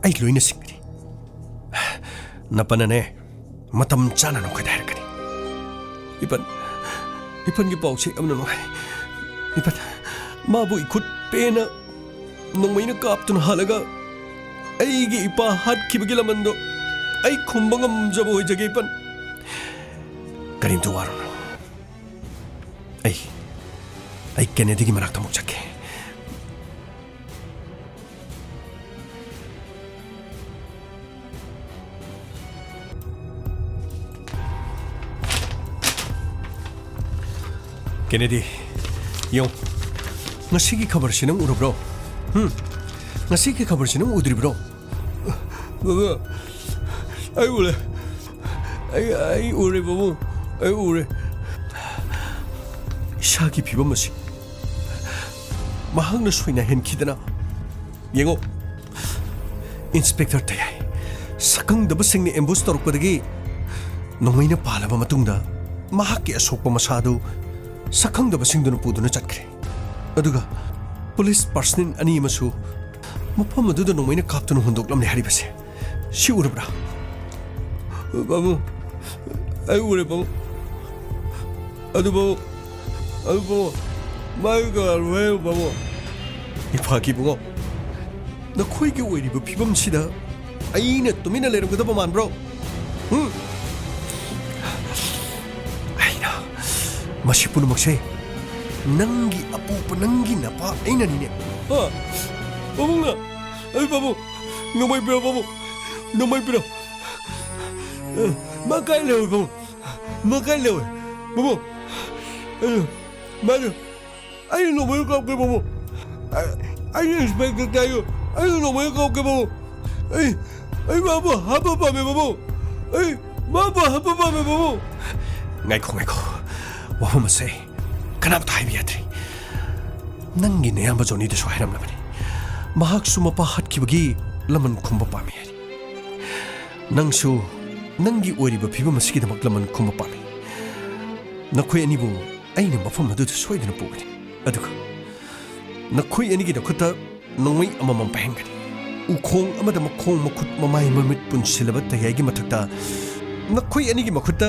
ꯑꯩ ꯂꯣꯏꯅ ꯁꯤꯡꯒꯅꯤ꯫ ꯅꯄꯅꯅꯦ ꯃꯇꯝ ꯆꯥꯅ ꯅꯈꯣꯏꯗ ꯍꯥꯏꯔꯛꯀꯅꯤ꯫ ꯏꯄꯟ, ꯏꯄꯟꯒꯤ ꯄꯥꯎꯁꯦ ꯌꯥꯝꯅ ꯅꯨꯡꯉꯥꯏ꯫ ꯏꯄꯟ, ꯃꯥꯕꯨ ꯏꯈꯨꯠ ꯄꯦꯟꯅ ꯅꯣꯡꯃꯩꯅ ꯀꯥꯞꯇꯨꯅ ꯍꯥꯠꯂꯒ ꯑꯩꯒꯤ ꯏꯄꯥ ꯍꯥꯠꯈꯤꯕꯒꯤ ꯂꯃꯟꯗꯣ ꯑꯩ ꯈꯨꯝꯕ ꯉꯝꯖꯕ ꯑꯣꯏꯖꯒꯦ, ꯏꯄꯟ꯫ ꯀꯔꯤꯝꯇ ꯋꯥꯔꯨꯅꯨ꯫ ꯑꯩ, ꯑꯩ ꯀꯦꯅꯦꯗꯤꯒꯤ ꯃꯅꯥꯛꯇ ꯑꯃꯨꯛ ꯆꯠꯀꯦ꯫ ꯀꯦꯅꯦꯗꯤ, ꯌꯦꯡꯉꯨ꯫ ꯉꯁꯤꯒꯤ ꯈꯕꯔꯁꯤ ꯅꯪ ꯎꯔꯕ꯭ꯔꯣ? ꯍꯨꯝ? ꯉꯁꯤꯒꯤ ꯈꯕꯔꯁꯤ ꯅꯪ ꯎꯗ꯭ꯔꯤꯕ꯭ꯔꯣ? ꯕꯥꯕꯥ, ꯑꯩ ꯎꯔꯦ꯫ ꯑꯩ, ꯑꯩ ꯎꯔꯦ, ꯕꯥꯕꯨ꯫ ꯑꯩ ꯎꯔꯦ꯫ ꯏꯁꯥꯒꯤ ꯐꯤꯕꯝ ꯑꯁꯤ ꯃꯍꯥꯛꯅ ꯁꯣꯏꯅꯥꯍꯟꯈꯤꯗꯅ꯫ ꯌꯦꯡꯉꯣ, ꯏꯟꯁꯄꯦꯛꯇꯔ ꯇꯌꯥꯏ, ꯁꯛꯈꯪꯗꯕꯁꯤꯡꯅ ꯑꯦꯝꯕꯨꯁ ꯇꯧꯔꯛꯄꯗꯒꯤ ꯅꯣꯡꯃꯩꯅ ꯄꯥꯜꯂꯕ ꯃꯇꯨꯡꯗ ꯃꯍꯥꯛꯀꯤ ꯑꯁꯣꯛꯄ ꯃꯁꯥ ꯑꯗꯨ ꯁꯛꯈꯪꯗꯕꯁꯤꯡꯗꯨꯅ ꯄꯨꯗꯨꯅ ꯆꯠꯈ꯭ꯔꯦ꯫ ꯑꯗꯨꯒ ꯄꯨꯂꯤꯁ ꯄꯥꯔꯁꯅꯦꯜ ꯑꯅꯤ ꯑꯃꯁꯨ ꯃꯐꯝ ꯑꯗꯨꯗ ꯅꯣꯡꯃꯩꯅ ꯀꯥꯞꯇꯨꯅ ꯍꯨꯟꯗꯣꯛꯂꯝꯂꯦ ꯍꯥꯏꯔꯤꯕꯁꯦ꯫ ꯁꯤ ꯎꯔꯕ꯭ꯔꯥ? ꯕꯥꯕꯨ, ꯑꯩ ꯎꯔꯦ, ꯕꯥꯕꯨ꯫ ꯑꯗꯨ, ꯕꯥꯕꯨ, ꯑꯗꯨ, ꯕꯥꯕꯨ, ꯃꯥꯒꯤ ꯀꯅꯥꯅꯣ ꯍꯥꯏꯌꯨ, ꯕꯥꯕꯨ? ꯏꯐꯥꯒꯤ ꯏꯕꯨꯡꯉꯣ, ꯅꯈꯣꯏꯒꯤ ꯑꯣꯏꯔꯤꯕ ꯐꯤꯕꯝꯁꯤꯗ ꯑꯩꯅ ꯇꯨꯃꯤꯟꯅ ꯂꯩꯔꯝꯒꯗꯕ ꯃꯥꯟꯕ꯭ꯔꯣ? ꯍꯨꯝ? ꯑꯩꯅ ꯃꯁꯤ ꯄꯨꯝꯅꯃꯛꯁꯦ ꯅꯪꯒꯤ ꯑꯄꯣꯛꯄ, ꯅꯪꯒꯤ ꯅꯄꯥ ꯑꯩꯅꯅꯤꯅꯦ꯫ ꯑ, ꯄꯥꯕꯨꯡꯅ, ꯑꯩ ꯄꯥꯕꯨꯡ, ꯅꯣꯡꯃꯩ ꯄꯤꯔꯣ, ꯄꯥꯕꯨꯡ, ꯅꯣꯡꯃꯩ ꯄꯤꯔꯣ꯫ ꯑ, ꯃꯥ ꯀꯥꯏ ꯂꯩꯍꯧꯏ, ꯄꯥꯕꯨꯡ? ꯃꯥ ꯀꯥꯏ ꯂꯩꯍꯧꯏ? ꯄꯥꯕꯨꯡ, ꯑ, ꯃꯥꯗꯣ ꯑꯩ ꯅꯣꯡꯃꯩ ꯀꯥꯞꯀꯦ, ꯄꯥꯕꯨꯡ꯫ ꯑꯩ, ꯑꯩ ꯏꯟꯁꯄꯦꯛꯇꯔ ꯇꯥꯏꯌꯣ꯫ ꯑꯩ ꯅꯣꯡꯃꯩ ꯀꯥꯞꯀꯦ, ꯄꯥꯕꯨꯡ꯫ ꯑꯩ, ꯑꯩ ꯃꯥꯕꯨ ꯍꯥꯠꯄ ꯄꯥꯝꯃꯦ, ꯄꯥꯕꯨꯡ꯫ ꯑꯩ ꯃꯥꯕꯨ ꯍꯥꯠꯄ ꯄꯥꯝꯃꯦ, ꯄꯥꯕꯨꯡ꯫ ꯉꯥꯏꯈꯣ, ꯉꯥꯏꯈꯣ꯫ ꯋꯥꯐꯝ ꯑꯁꯦ ꯀꯅꯥꯝꯇ ꯍꯥꯏꯕ ꯌꯥꯗ꯭ꯔꯤ꯫ ꯅꯪꯒꯤ ꯅꯌꯥꯝꯕ ꯖꯣꯅꯤꯗꯁꯨ ꯍꯥꯏꯔꯝꯂꯕꯅꯤ꯫ ꯃꯍꯥꯛꯁꯨ ꯃꯄꯥ ꯍꯥꯠꯈꯤꯕꯒꯤ ꯂꯃꯟ ꯈꯨꯝꯕ ꯄꯥꯝꯃꯤ ꯍꯥꯏꯔꯤ꯫ ꯅꯪꯁꯨ ꯅꯪꯒꯤ ꯑꯣꯏꯔꯤꯕ ꯐꯤꯕꯝ ꯑꯁꯤꯒꯤꯗꯃꯛ ꯂꯃꯟ ꯈꯨꯝꯕ ꯄꯥꯝꯃꯤ꯫ ꯅꯈꯣꯏ ꯑꯅꯤꯕꯨ ꯑꯩꯅ ꯃꯐꯝ ꯑꯗꯨꯗ ꯁꯣꯏꯗꯅ ꯄꯨꯒꯅꯤ꯫ ꯑꯗꯨꯒ ꯅꯈꯣꯏ ꯑꯅꯤꯒꯤ ꯅꯈꯨꯠꯇ ꯅꯣꯡꯃꯩ ꯑꯃꯃꯝ ꯄꯥꯏꯍꯟꯒꯅꯤ꯫ ꯎꯈꯣꯡ ꯑꯃꯗ ꯃꯈꯣꯡ, ꯃꯈꯨꯠ, ꯃꯃꯥꯏ, ꯃꯃꯤꯠ ꯄꯨꯟꯁꯤꯜꯂꯕ ꯇꯌꯥꯏꯒꯤ ꯃꯊꯛꯇ ꯅꯈꯣꯏ ꯑꯅꯤꯒꯤ ꯃꯈꯨꯠꯇ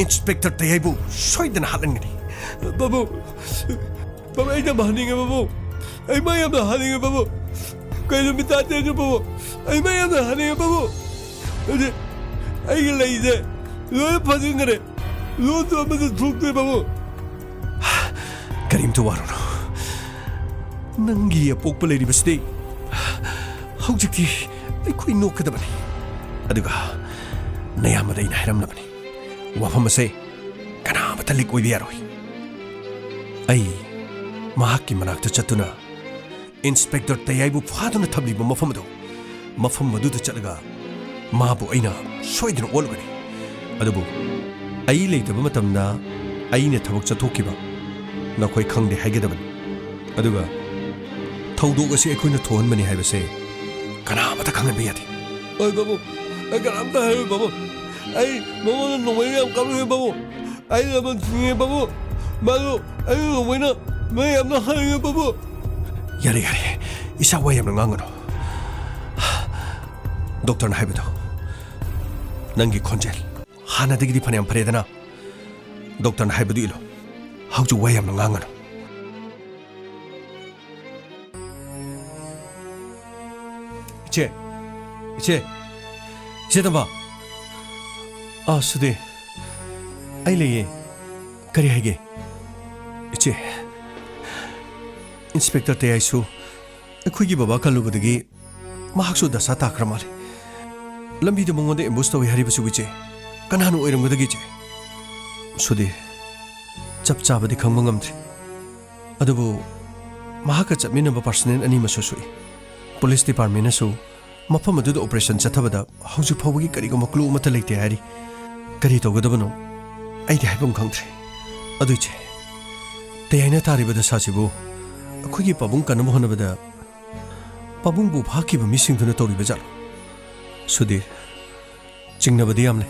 ꯏꯟꯁꯄꯦꯛꯇꯔ ꯇꯌꯥꯏꯕꯨ ꯁꯣꯏꯗꯅ ꯍꯥꯠꯍꯟꯒꯅꯤ꯫ ꯕꯥꯕꯨ, ꯕꯥꯕꯨ, ꯑꯩ ꯌꯥꯝ ꯍꯟꯅꯤꯡꯉꯦ ꯕꯥꯕꯨ꯫ ꯑꯩ ꯃꯥ ꯌꯥꯝꯅ ꯍꯟꯅꯤꯡꯉꯦ ꯕꯥꯕꯨ꯫ ꯀꯩ ꯅꯨꯃꯤꯠ ꯇꯥꯗꯦꯁꯨ ꯕꯥꯕꯨ꯫ ꯑꯩ ꯃꯥ ꯌꯥꯝꯅ ꯍꯟꯅꯤꯡꯉꯦ ꯕꯥꯕꯨ꯫ ꯍꯧꯖꯤꯛ ꯑꯩꯒꯤ ꯂꯩꯁꯦ ꯂꯣꯏꯅ ꯐꯥꯖꯤꯟꯈ꯭ꯔꯦ꯫ ꯂꯣꯟꯁꯨ ꯑꯃꯁꯨ ꯊꯣꯛꯇ꯭ꯔꯦ ꯕꯥꯕꯨ꯫ ꯀꯔꯤꯝꯇ ꯋꯥꯔꯨꯅꯨ꯫ ꯅꯪꯒꯤ ꯑꯄꯣꯛꯄ ꯂꯩꯔꯤꯕꯁꯤꯗꯤ ꯍꯧꯖꯤꯛꯇꯤ ꯑꯩꯈꯣꯏ ꯅꯣꯛꯀꯗꯕꯅꯤ꯫ ꯑꯗꯨꯒ ꯅꯌꯥꯝꯕꯗ ꯑꯩꯅ ꯍꯥꯏꯔꯝꯂꯕꯅꯤ, ꯋꯥꯐꯝ ꯑꯁꯦ ꯀꯅꯥꯃꯠꯇ ꯂꯤꯛ ꯑꯣꯏꯕ ꯌꯥꯔꯣꯏ꯫ ꯑꯩ ꯃꯍꯥꯛꯀꯤ ꯃꯅꯥꯛꯇ ꯆꯠꯇꯨꯅ ꯏꯟꯁꯄꯦꯛꯇꯔ ꯇꯌꯥꯏꯕꯨ ꯐꯥꯗꯨꯅ ꯊꯝꯂꯤꯕ ꯃꯐꯝ ꯑꯗꯨ, ꯃꯐꯝ ꯑꯗꯨꯗ ꯆꯠꯂꯒ ꯃꯥꯕꯨ ꯑꯩꯅ ꯁꯣꯏꯗꯅ ꯑꯣꯠꯂꯨꯒꯅꯤ꯫ ꯑꯗꯨꯕꯨ ꯑꯩ ꯂꯩꯇꯕ ꯃꯇꯝꯗ ꯑꯩꯅ ꯊꯕꯛ ꯆꯠꯊꯣꯛꯈꯤꯕ ꯅꯈꯣꯏ ꯈꯪꯗꯦ ꯍꯥꯏꯒꯗꯕꯅꯤ꯫ ꯑꯗꯨꯒ ꯊꯧꯗꯣꯛ ꯑꯁꯤ ꯑꯩꯈꯣꯏꯅ ꯊꯣꯛꯍꯟꯕꯅꯤ ꯍꯥꯏꯕꯁꯦ ꯀꯅꯥ ꯑꯃꯠꯇ ꯈꯪꯍꯟꯕ ꯌꯥꯗꯦ꯫ ꯍꯣꯏ ꯕꯥꯕꯨ, ꯑꯩ ꯀꯅꯥꯝꯇ ꯍꯥꯏꯔꯣꯏ ꯕꯥꯕꯨ꯫ ꯑꯩ ꯃꯉꯣꯟꯗ ꯅꯣꯡꯃꯩ ꯌꯥꯝ ꯀꯥꯞꯂꯨꯔꯦ ꯕꯥꯕꯨ꯫ ꯑꯩ ꯂꯃꯟ ꯈꯨꯝꯅꯤꯡꯉꯦ ꯕꯥꯕꯨ꯫ ꯃꯥꯗꯣ ꯑꯩ ꯅꯣꯡꯃꯩꯅ ꯃꯤ ꯌꯥꯝꯅ ꯍꯥꯏꯔꯦ ꯕꯥꯕꯨ꯫ ꯌꯥꯔꯦ, ꯌꯥꯔꯦ, ꯏꯁꯥ ꯋꯥ ꯌꯥꯝꯅ ꯉꯥꯡꯒꯅꯨ꯫ ꯗꯣꯛꯇꯔꯅ ꯍꯥꯏꯕꯗꯣ, ꯅꯪꯒꯤ ꯈꯣꯟꯖꯦꯜ ꯍꯥꯟꯅꯗꯒꯤꯗꯤ ꯐꯅꯌꯥꯝ ꯐꯔꯦꯗꯅ꯫ ꯗꯣꯛꯇꯔꯅ ꯍꯥꯏꯕꯗꯨ ꯏꯜꯂꯨ꯫ ꯍꯧꯖꯤꯛ ꯋꯥ ꯌꯥꯝꯅ ꯉꯥꯡꯒꯅꯨ꯫ ꯏꯆꯦ, ꯏꯆꯦ, ꯏꯆꯦ ꯇꯝꯕ꯫ ꯑꯥ, ꯁꯨꯗꯦ, ꯑꯩ ꯂꯩꯌꯦ꯫ ꯀꯔꯤ ꯍꯥꯏꯒꯦ? ꯏꯆꯦ, ꯏꯟꯁꯄꯦꯛꯇꯔ ꯇꯌꯥꯏꯁꯨ ꯑꯩꯈꯣꯏꯒꯤ ꯕꯕꯥ ꯀꯜꯂꯨꯕꯗꯒꯤ ꯃꯍꯥꯛꯁꯨ ꯗꯁꯥ ꯇꯥꯈ꯭ꯔ ꯃꯥꯜꯂꯦ꯫ ꯂꯝꯕꯤꯗ ꯃꯉꯣꯟꯗ ꯑꯦꯝꯕꯨꯁ ꯇꯧꯏ ꯍꯥꯏꯔꯤꯕꯁꯤꯕꯨ ꯏꯆꯦ, ꯀꯅꯥꯅ ꯑꯣꯏꯔꯝꯒꯗꯒꯦ ꯏꯆꯦ? ꯁꯨꯗꯦ, ꯆꯞ ꯆꯥꯕꯗꯤ ꯈꯪꯕ ꯉꯝꯗ꯭ꯔꯤ꯫ ꯑꯗꯨꯕꯨ ꯃꯍꯥꯛꯀ ꯆꯠꯃꯤꯟꯅꯕ ꯄꯥꯔꯁꯅꯦꯜ ꯑꯅꯤꯃꯛꯁꯨ ꯁꯣꯛꯏ꯫ ꯄꯨꯂꯤꯁ ꯗꯤꯄꯥꯔꯠꯃꯦꯟꯅꯁꯨ ꯃꯐꯝ ꯑꯗꯨꯗ ꯑꯣꯄꯔꯦꯁꯟ ꯆꯠꯊꯕꯗ ꯍꯧꯖꯤꯛ ꯐꯥꯎꯕꯒꯤ ꯀꯔꯤꯒꯨꯝꯕ ꯀ꯭ꯂꯨ ꯑꯃꯠꯇ ꯂꯩꯇꯦ ꯍꯥꯏꯔꯤ꯫ ꯀꯔꯤ ꯇꯧꯒꯗꯕꯅꯣ ꯑꯩꯗꯤ ꯍꯥꯏꯐꯝ ꯈꯪꯗ꯭ꯔꯦ꯫ ꯑꯗꯨ ꯏꯆꯦ, ꯇꯌꯥꯏꯅ ꯇꯥꯔꯤꯕ ꯗꯁꯥꯁꯤꯕꯨ ꯑꯩꯈꯣꯏꯒꯤ ꯄꯥꯕꯨꯡ ꯀꯟꯅꯕ ꯍꯣꯠꯅꯕꯗ ꯄꯥꯕꯨꯡꯕꯨ ꯐꯥꯈꯤꯕ ꯃꯤꯁꯤꯡꯗꯨꯅ ꯇꯧꯔꯤꯕ ꯖꯥꯠꯂꯣ? ꯁꯨꯙꯤꯔ, ꯆꯤꯡꯅꯕꯗꯤ ꯌꯥꯝ ꯂꯩ,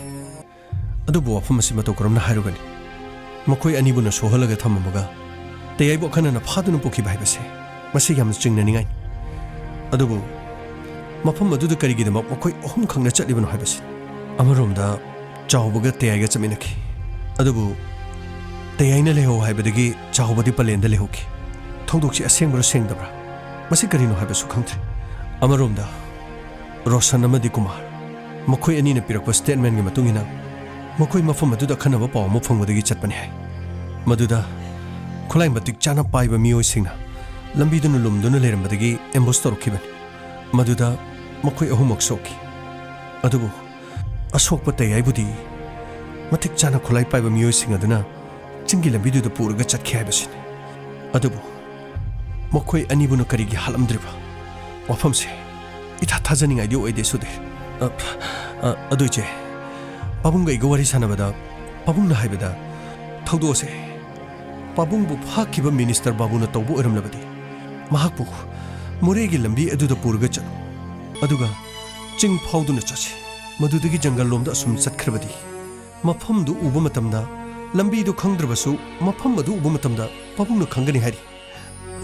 ꯑꯗꯨꯕꯨ ꯋꯥꯐꯝ ꯑꯁꯤ ꯃꯇꯧ ꯀꯔꯝꯅ ꯍꯥꯏꯔꯨꯒꯅꯤ? ꯃꯈꯣꯏ ꯑꯅꯤꯕꯨꯅ ꯁꯣꯛꯍꯜꯂꯒ ꯊꯝꯃꯝꯃꯒ ꯇꯌꯥꯏꯕꯨ ꯑꯈꯟꯅꯅ ꯐꯥꯗꯨꯅ ꯄꯨꯈꯤꯕ ꯍꯥꯏꯕꯁꯦ, ꯃꯁꯤ ꯌꯥꯝꯅ ꯆꯤꯡꯅꯅꯤꯡꯉꯥꯏꯅꯤ꯫ ꯑꯗꯨꯕꯨ ꯃꯐꯝ ꯑꯗꯨꯗ ꯀꯔꯤꯒꯤꯗꯃꯛ ꯃꯈꯣꯏ ꯑꯍꯨꯝꯈꯛꯅ ꯆꯠꯂꯤꯕꯅꯣ ꯍꯥꯏꯕꯁꯤ? ꯑꯃꯔꯣꯝꯗ ꯆꯥꯎꯕꯒ ꯇꯌꯥꯏꯒ ꯆꯠꯃꯤꯟꯅꯈꯤ, ꯑꯗꯨꯕꯨ ꯇꯌꯥꯏꯅ ꯂꯩꯍꯧ ꯍꯥꯏꯕꯗꯒꯤ ꯆꯥꯎꯕꯗꯤ ꯄꯂꯦꯟꯗ ꯂꯩꯍꯧꯈꯤ꯫ ꯊꯧꯗꯣꯛꯁꯤ ꯑꯁꯦꯡꯕꯔꯥ ꯁꯦꯡꯗꯕ꯭ꯔꯥ, ꯃꯁꯤ ꯀꯔꯤꯅꯣ ꯍꯥꯏꯕꯁꯨ ꯈꯪꯗ꯭ꯔꯦ꯫ ꯑꯃꯔꯣꯝꯗ ꯔꯣꯁꯟ ꯑꯃꯗꯤ ꯀꯨꯃꯥꯔ, ꯃꯈꯣꯏ ꯑꯅꯤꯅ ꯄꯤꯔꯛꯄ ꯁ꯭ꯇꯦꯠꯃꯦꯟꯒꯤ ꯃꯇꯨꯡ ꯏꯟꯅ, ꯃꯈꯣꯏ ꯃꯐꯝ ꯑꯗꯨꯗ ꯑꯈꯟꯅꯕ ꯄꯥꯎ ꯑꯃ ꯐꯪꯕꯗꯒꯤ ꯆꯠꯄꯅꯤ ꯍꯥꯏ꯫ ꯃꯗꯨꯗ ꯈꯨꯠꯂꯥꯏ ꯃꯇꯤꯛ ꯆꯥꯅ ꯄꯥꯏꯕ ꯃꯤꯑꯣꯏꯁꯤꯡꯅ ꯂꯝꯕꯤꯗꯨꯅ ꯂꯨꯝꯗꯨꯅ ꯂꯩꯔꯝꯕꯗꯒꯤ ꯑꯦꯝꯕꯨꯁ ꯇꯧꯔꯛꯈꯤꯕꯅꯤ꯫ ꯃꯗꯨꯗ ꯃꯈꯣꯏ ꯑꯍꯨꯝꯃꯛ ꯁꯣꯛꯈꯤ꯫ ꯑꯗꯨꯕꯨ ꯑꯁꯣꯛꯄ ꯇꯌꯥꯏꯕꯨꯗꯤ ꯃꯇꯤꯛ ꯆꯥꯅ ꯈꯨꯠꯂꯥꯏ ꯄꯥꯏꯕ ꯃꯤꯑꯣꯏꯁꯤꯡ ꯑꯗꯨꯅ ꯆꯤꯡꯒꯤ ꯂꯝꯕꯤꯗꯨꯗ ꯄꯨꯔꯒ ꯆꯠꯈꯤ ꯍꯥꯏꯕꯁꯤꯅꯤ꯫ ꯑꯗꯨꯕꯨ ꯃꯈꯣꯏ ꯑꯅꯤꯕꯨꯅ ꯀꯔꯤꯒꯤ ꯍꯥꯠꯂꯝꯗ꯭ꯔꯤꯕ? ꯋꯥꯐꯝꯁꯦ ꯏꯊꯥ ꯊꯥꯖꯅꯤꯡꯉꯥꯏꯗꯤ ꯑꯣꯏꯗꯦ, ꯁꯨꯙꯤꯔ꯫ ꯑ, ꯑ, ꯑꯗꯨ ꯏꯆꯦ, ꯄꯥꯕꯨꯡꯒ ꯑꯩꯒ ꯋꯥꯔꯤ ꯁꯥꯟꯅꯕꯗ ꯄꯥꯕꯨꯡꯅ ꯍꯥꯏꯕꯗ ꯊꯧꯗꯣꯛ ꯑꯁꯦ ꯄꯥꯕꯨꯡꯕꯨ ꯐꯥꯈꯤꯕ ꯃꯤꯅꯤꯁꯇꯔ ꯕꯥꯕꯨꯅ ꯇꯧꯕ ꯑꯣꯏꯔꯝꯂꯕꯗꯤ ꯃꯍꯥꯛꯄꯨ ꯃꯣꯔꯦꯒꯤ ꯂꯝꯕꯤ ꯑꯗꯨꯗ ꯄꯨꯔꯒ ꯆꯠꯂꯨ, ꯑꯗꯨꯒ ꯆꯤꯡ ꯐꯥꯎꯗꯨꯅ ꯆꯠꯁꯤ꯫ ꯃꯗꯨꯗꯒꯤ ꯖꯪꯒꯜ ꯂꯣꯝꯗ ꯑꯁꯨꯝ ꯆꯠꯈ꯭ꯔꯕꯗꯤ ꯃꯐꯝꯗꯨ ꯎꯕ ꯃꯇꯝꯗ, ꯂꯝꯕꯤꯗꯨ ꯈꯪꯗ꯭ꯔꯕꯁꯨ ꯃꯐꯝ ꯑꯗꯨ ꯎꯕ ꯃꯇꯝꯗ ꯄꯥꯕꯨꯡꯅ ꯈꯪꯒꯅꯤ ꯍꯥꯏꯔꯤ꯫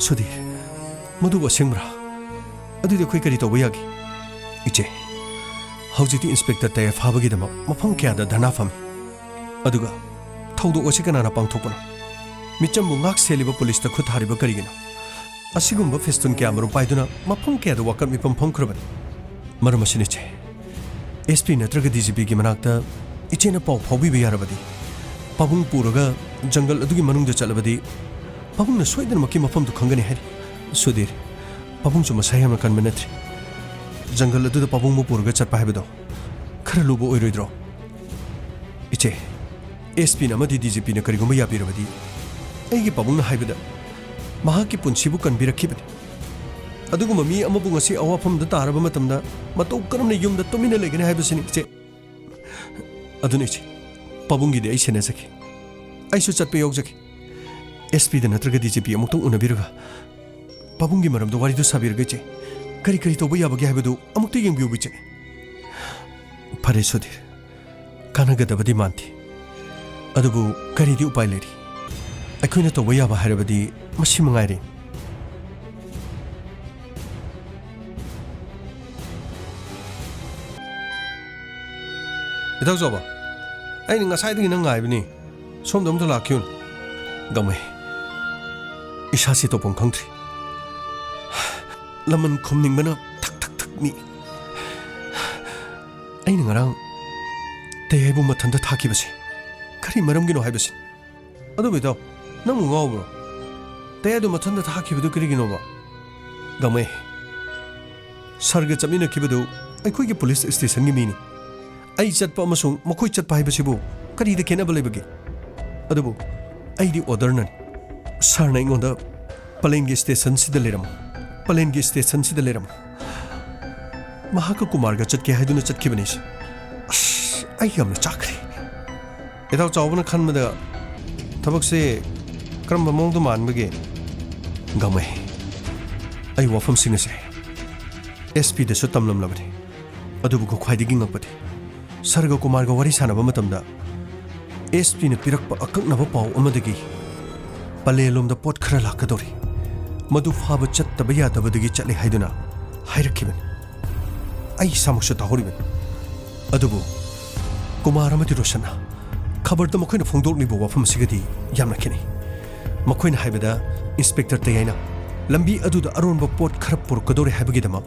ꯁꯨꯙꯤꯔ, ꯃꯗꯨꯕꯨ ꯑꯁꯦꯡꯕ꯭ꯔꯥ? ꯑꯗꯨꯗꯤ ꯑꯩꯈꯣꯏ ꯀꯔꯤ ꯇꯧꯕ ꯌꯥꯒꯦ? ꯏꯆꯦ, ꯍꯧꯖꯤꯛꯇꯤ ꯏꯟꯁꯄꯦꯛꯇꯔ ꯇꯌꯥꯏ ꯐꯥꯕꯒꯤꯗꯃꯛ ꯃꯐꯝ ꯀꯌꯥꯗ ꯙꯔꯅꯥ ꯐꯝꯃꯤ꯫ ꯑꯗꯨꯒ ꯊꯧꯗꯣꯛ ꯑꯁꯤ ꯀꯅꯥꯅ ꯄꯥꯡꯊꯣꯛꯄꯅꯣ? ꯃꯤꯆꯝꯕꯨ ꯉꯥꯛ ꯁꯦꯜꯂꯤꯕ ꯄꯨꯂꯤꯁꯇ ꯈꯨꯠ ꯊꯥꯔꯤꯕ ꯀꯔꯤꯒꯤꯅꯣ? ꯑꯁꯤꯒꯨꯝꯕ ꯐꯦꯁꯇꯨꯟ ꯀꯌꯥꯃꯔꯨꯝ ꯄꯥꯏꯗꯨꯅ ꯃꯐꯝ ꯀꯌꯥꯗ ꯋꯥꯀꯠ ꯃꯤꯐꯝ ꯐꯝꯈ꯭ꯔꯕꯅꯤ꯫ ꯃꯔꯝ ꯑꯁꯤꯅ ꯏꯆꯦ, ꯑꯦꯁ ꯄꯤ ꯅꯠꯇ꯭ꯔꯒ ꯗꯤ ꯖꯤ ꯄꯤꯒꯤ ꯃꯅꯥꯛꯇ ꯏꯆꯦꯅ ꯄꯥꯎ ꯐꯥꯎꯕꯤꯕ ꯌꯥꯔꯕꯗꯤ, ꯄꯥꯕꯨꯡ ꯄꯨꯔꯒ ꯖꯪꯒꯜ ꯑꯗꯨꯒꯤ ꯃꯅꯨꯡꯗ ꯆꯠꯂꯕꯗꯤ ꯄꯥꯕꯨꯡꯅ ꯁꯣꯏꯗꯅꯃꯛꯀꯤ ꯃꯐꯝꯗꯨ ꯈꯪꯒꯅꯤ ꯍꯥꯏꯔꯤ꯫ ꯁꯨꯙꯤꯔ, ꯄꯥꯕꯨꯡꯁꯨ ꯃꯁꯥ ꯌꯥꯝꯅ ꯀꯟꯕ ꯅꯠꯇ꯭ꯔꯤ꯫ ꯖꯪꯒꯜ ꯑꯗꯨꯗ ꯄꯥꯕꯨꯡꯕꯨ ꯄꯨꯔꯒ ꯆꯠꯄ ꯍꯥꯏꯕꯗꯣ ꯈꯔ ꯂꯨꯕ ꯑꯣꯏꯔꯣꯏꯗ꯭ꯔꯣ? ꯏꯆꯦ, ꯑꯦꯁ ꯄꯤꯅ ꯑꯃꯗꯤ ꯗꯤ ꯖꯤ ꯄꯤꯅ ꯀꯔꯤꯒꯨꯝꯕ ꯌꯥꯕꯤꯔꯕꯗꯤ ꯑꯩꯒꯤ ꯄꯥꯕꯨꯡꯅ ꯍꯥꯏꯕꯗ ꯃꯍꯥꯛꯀꯤ ꯄꯨꯟꯁꯤꯕꯨ ꯀꯟꯕꯤꯔꯛꯈꯤꯕꯅꯤ꯫ ꯑꯗꯨꯒꯨꯝꯕ ꯃꯤ ꯑꯃꯕꯨ ꯉꯁꯤ ꯑꯋꯥꯐꯝꯗ ꯇꯥꯔꯕ ꯃꯇꯝꯗ ꯃꯇꯧ ꯀꯔꯝꯅ ꯌꯨꯝꯗ ꯇꯨꯃꯤꯟꯅ ꯂꯩꯒꯅꯤ ꯍꯥꯏꯕꯁꯤꯅꯤ, ꯏꯆꯦ꯫ ꯑꯗꯨꯅ ꯏꯆꯦ, ꯄꯥꯕꯨꯡꯒꯤꯗꯤ ꯑꯩ ꯁꯦꯟꯅꯖꯒꯦ꯫ ꯑꯩꯁꯨ ꯆꯠꯄ ꯌꯥꯎꯖꯒꯦ꯫ ꯑꯦꯁ ꯄꯤꯗ ꯅꯠꯇ꯭ꯔꯒ ꯗꯤ ꯖꯤ ꯄꯤ ꯑꯃꯨꯛꯇꯪ ꯎꯅꯕꯤꯔꯒ ꯄꯥꯕꯨꯡꯒꯤ ꯃꯔꯝꯗ ꯋꯥꯔꯤꯗꯨ ꯁꯥꯕꯤꯔꯒ ꯏꯆꯦ, ꯀꯔꯤ ꯀꯔꯤ ꯇꯧꯕ ꯌꯥꯕꯒꯦ ꯍꯥꯏꯕꯗꯨ ꯑꯃꯨꯛꯇ ꯌꯦꯡꯕꯤꯌꯨ, ꯏꯆꯦ꯫ ꯐꯔꯦ ꯁꯨꯙꯤꯔ, ꯀꯥꯟꯅꯒꯗꯕꯗꯤ ꯃꯥꯟꯗꯦ꯫ ꯑꯗꯨꯕꯨ ꯀꯔꯤꯗꯤ ꯎꯄꯥꯏ ꯂꯩꯔꯤ? ꯑꯩꯈꯣꯏꯅ ꯇꯧꯕ ꯌꯥꯕ ꯍꯥꯏꯔꯕꯗꯤ ꯃꯁꯤ ꯃꯉꯥꯏꯔꯦ꯫ ꯏꯇꯥꯎ ꯆꯥꯎꯕ, ꯑꯩꯅ ꯉꯁꯥꯏꯗꯒꯤ ꯅꯪ ꯉꯥꯏꯕꯅꯤ꯫ ꯁꯣꯝꯗ ꯑꯃꯨꯛꯇ ꯂꯥꯛꯈꯤꯌꯨꯅꯦ꯫ ꯒꯥꯡꯃꯩ, ꯏꯁꯥꯁꯤ ꯇꯧꯐꯝ ꯈꯪꯗ꯭ꯔꯦ꯫ ꯂꯃꯟ ꯈꯨꯝꯅꯤꯡꯕꯅ ꯊꯛ ꯊꯛ ꯊꯛ ꯅꯤꯛꯏ꯫ ꯑꯩꯅ ꯉꯔꯥꯡ ꯇꯌꯥꯏꯕꯨ ꯃꯊꯟꯇ ꯊꯥꯈꯤꯕꯁꯦ ꯀꯔꯤ ꯃꯔꯝꯒꯤꯅꯣ ꯍꯥꯏꯕꯁꯤ꯫ ꯑꯗꯨꯕꯨ ꯏꯇꯥꯎ, ꯅꯪꯕꯨ ꯉꯥꯎꯕ꯭ꯔꯣ? ꯇꯌꯥꯏꯗꯨ ꯃꯊꯟꯇ ꯊꯥꯈꯤꯕꯗꯨ ꯀꯔꯤꯒꯤꯅꯣꯕ? ꯒꯥꯡꯃꯩ, ꯁꯥꯔꯒ ꯆꯠꯃꯤꯟꯅꯈꯤꯕꯗꯨ ꯑꯩꯈꯣꯏꯒꯤ ꯄꯨꯂꯤꯁ ꯁ꯭ꯇꯦꯁꯟꯒꯤ ꯃꯤꯅꯤ꯫ ꯑꯩ ꯆꯠꯄ ꯑꯃꯁꯨꯡ ꯃꯈꯣꯏ ꯆꯠꯄ ꯍꯥꯏꯕꯁꯤꯕꯨ ꯀꯔꯤꯗ ꯈꯦꯠꯅꯕ ꯂꯩꯕꯒꯦ? ꯑꯗꯨꯕꯨ ꯑꯩꯗꯤ ꯑꯣꯔꯗꯔꯅꯅꯤ꯫ ꯁꯥꯔꯅ ꯑꯩꯉꯣꯟꯗ "ꯄꯂꯦꯟꯒꯤ ꯁ꯭ꯇꯦꯁꯟꯁꯤꯗ ꯂꯩꯔꯝꯃꯨ, ꯄꯂꯦꯟꯒꯤ ꯁ꯭ꯇꯦꯁꯟꯁꯤꯗ ꯂꯩꯔꯝꯃꯨ"꯫ ꯃꯍꯥꯛꯀ ꯀꯨꯃꯥꯔꯒ ꯆꯠꯀꯦ ꯍꯥꯏꯗꯨꯅ ꯆꯠꯈꯤꯕꯅꯤ꯫ ꯑꯁ, ꯑꯩ ꯌꯥꯝꯅ ꯆꯥꯛꯈ꯭ꯔꯦ꯫ ꯏꯇꯥꯎ ꯆꯥꯎꯕꯅ ꯈꯟꯕꯗ ꯊꯕꯛꯁꯦ ꯀꯔꯝꯕ ꯃꯑꯣꯡꯗ ꯃꯥꯟꯕꯒꯦ? ꯒꯥꯡꯃꯩ, ꯑꯩ ꯋꯥꯐꯝꯁꯤꯡ ꯑꯁꯦ ꯑꯦꯁ ꯄꯤꯗꯁꯨ ꯇꯝꯂꯝꯂꯕꯅꯤ꯫ ꯑꯗꯨꯕꯨ ꯈ꯭ꯋꯥꯏꯗꯒꯤ ꯉꯛꯄꯗꯤ, ꯁꯔꯒ ꯀꯨꯃꯥꯔꯒ ꯋꯥꯔꯤ ꯁꯥꯟꯅꯕ ꯃꯇꯝꯗ ꯑꯦꯁ ꯄꯤꯅ ꯄꯤꯔꯛꯄ ꯑꯀꯛꯅꯕ ꯄꯥꯎ ꯑꯃꯗꯒꯤ ꯄꯂꯦꯜꯂꯣꯝꯗ ꯄꯣꯠ ꯈꯔ ꯂꯥꯛꯀꯗꯧꯔꯤ, ꯃꯗꯨ ꯐꯥꯕ ꯆꯠꯇꯕ ꯌꯥꯗꯕꯗꯒꯤ ꯆꯠꯂꯦ ꯍꯥꯏꯗꯨꯅ ꯍꯥꯏꯔꯛꯈꯤꯕꯅꯤ꯫ ꯑꯩ ꯏꯁꯥꯃꯛꯁꯨ ꯇꯥꯍꯧꯔꯤꯕꯅꯤ꯫ ꯑꯗꯨꯕꯨ ꯀꯨꯃꯥꯔ ꯑꯃꯗꯤ ꯔꯣꯁꯟꯅ ꯈꯕꯔꯗ ꯃꯈꯣꯏꯅ ꯐꯣꯡꯗꯣꯛꯂꯤꯕ ꯋꯥꯐꯝ ꯑꯁꯤꯒꯗꯤ ꯌꯥꯝꯅ ꯈꯦꯠꯅꯩ꯫ ꯃꯈꯣꯏꯅ ꯍꯥꯏꯕꯗ, ꯏꯟꯁꯄꯦꯛꯇꯔ ꯇꯌꯥꯏꯅ ꯂꯝꯕꯤ ꯑꯗꯨꯗ ꯑꯔꯣꯟꯕ ꯄꯣꯠ ꯈꯔ ꯄꯨꯔꯛꯀꯗꯧꯔꯦ ꯍꯥꯏꯕꯒꯤꯗꯃꯛ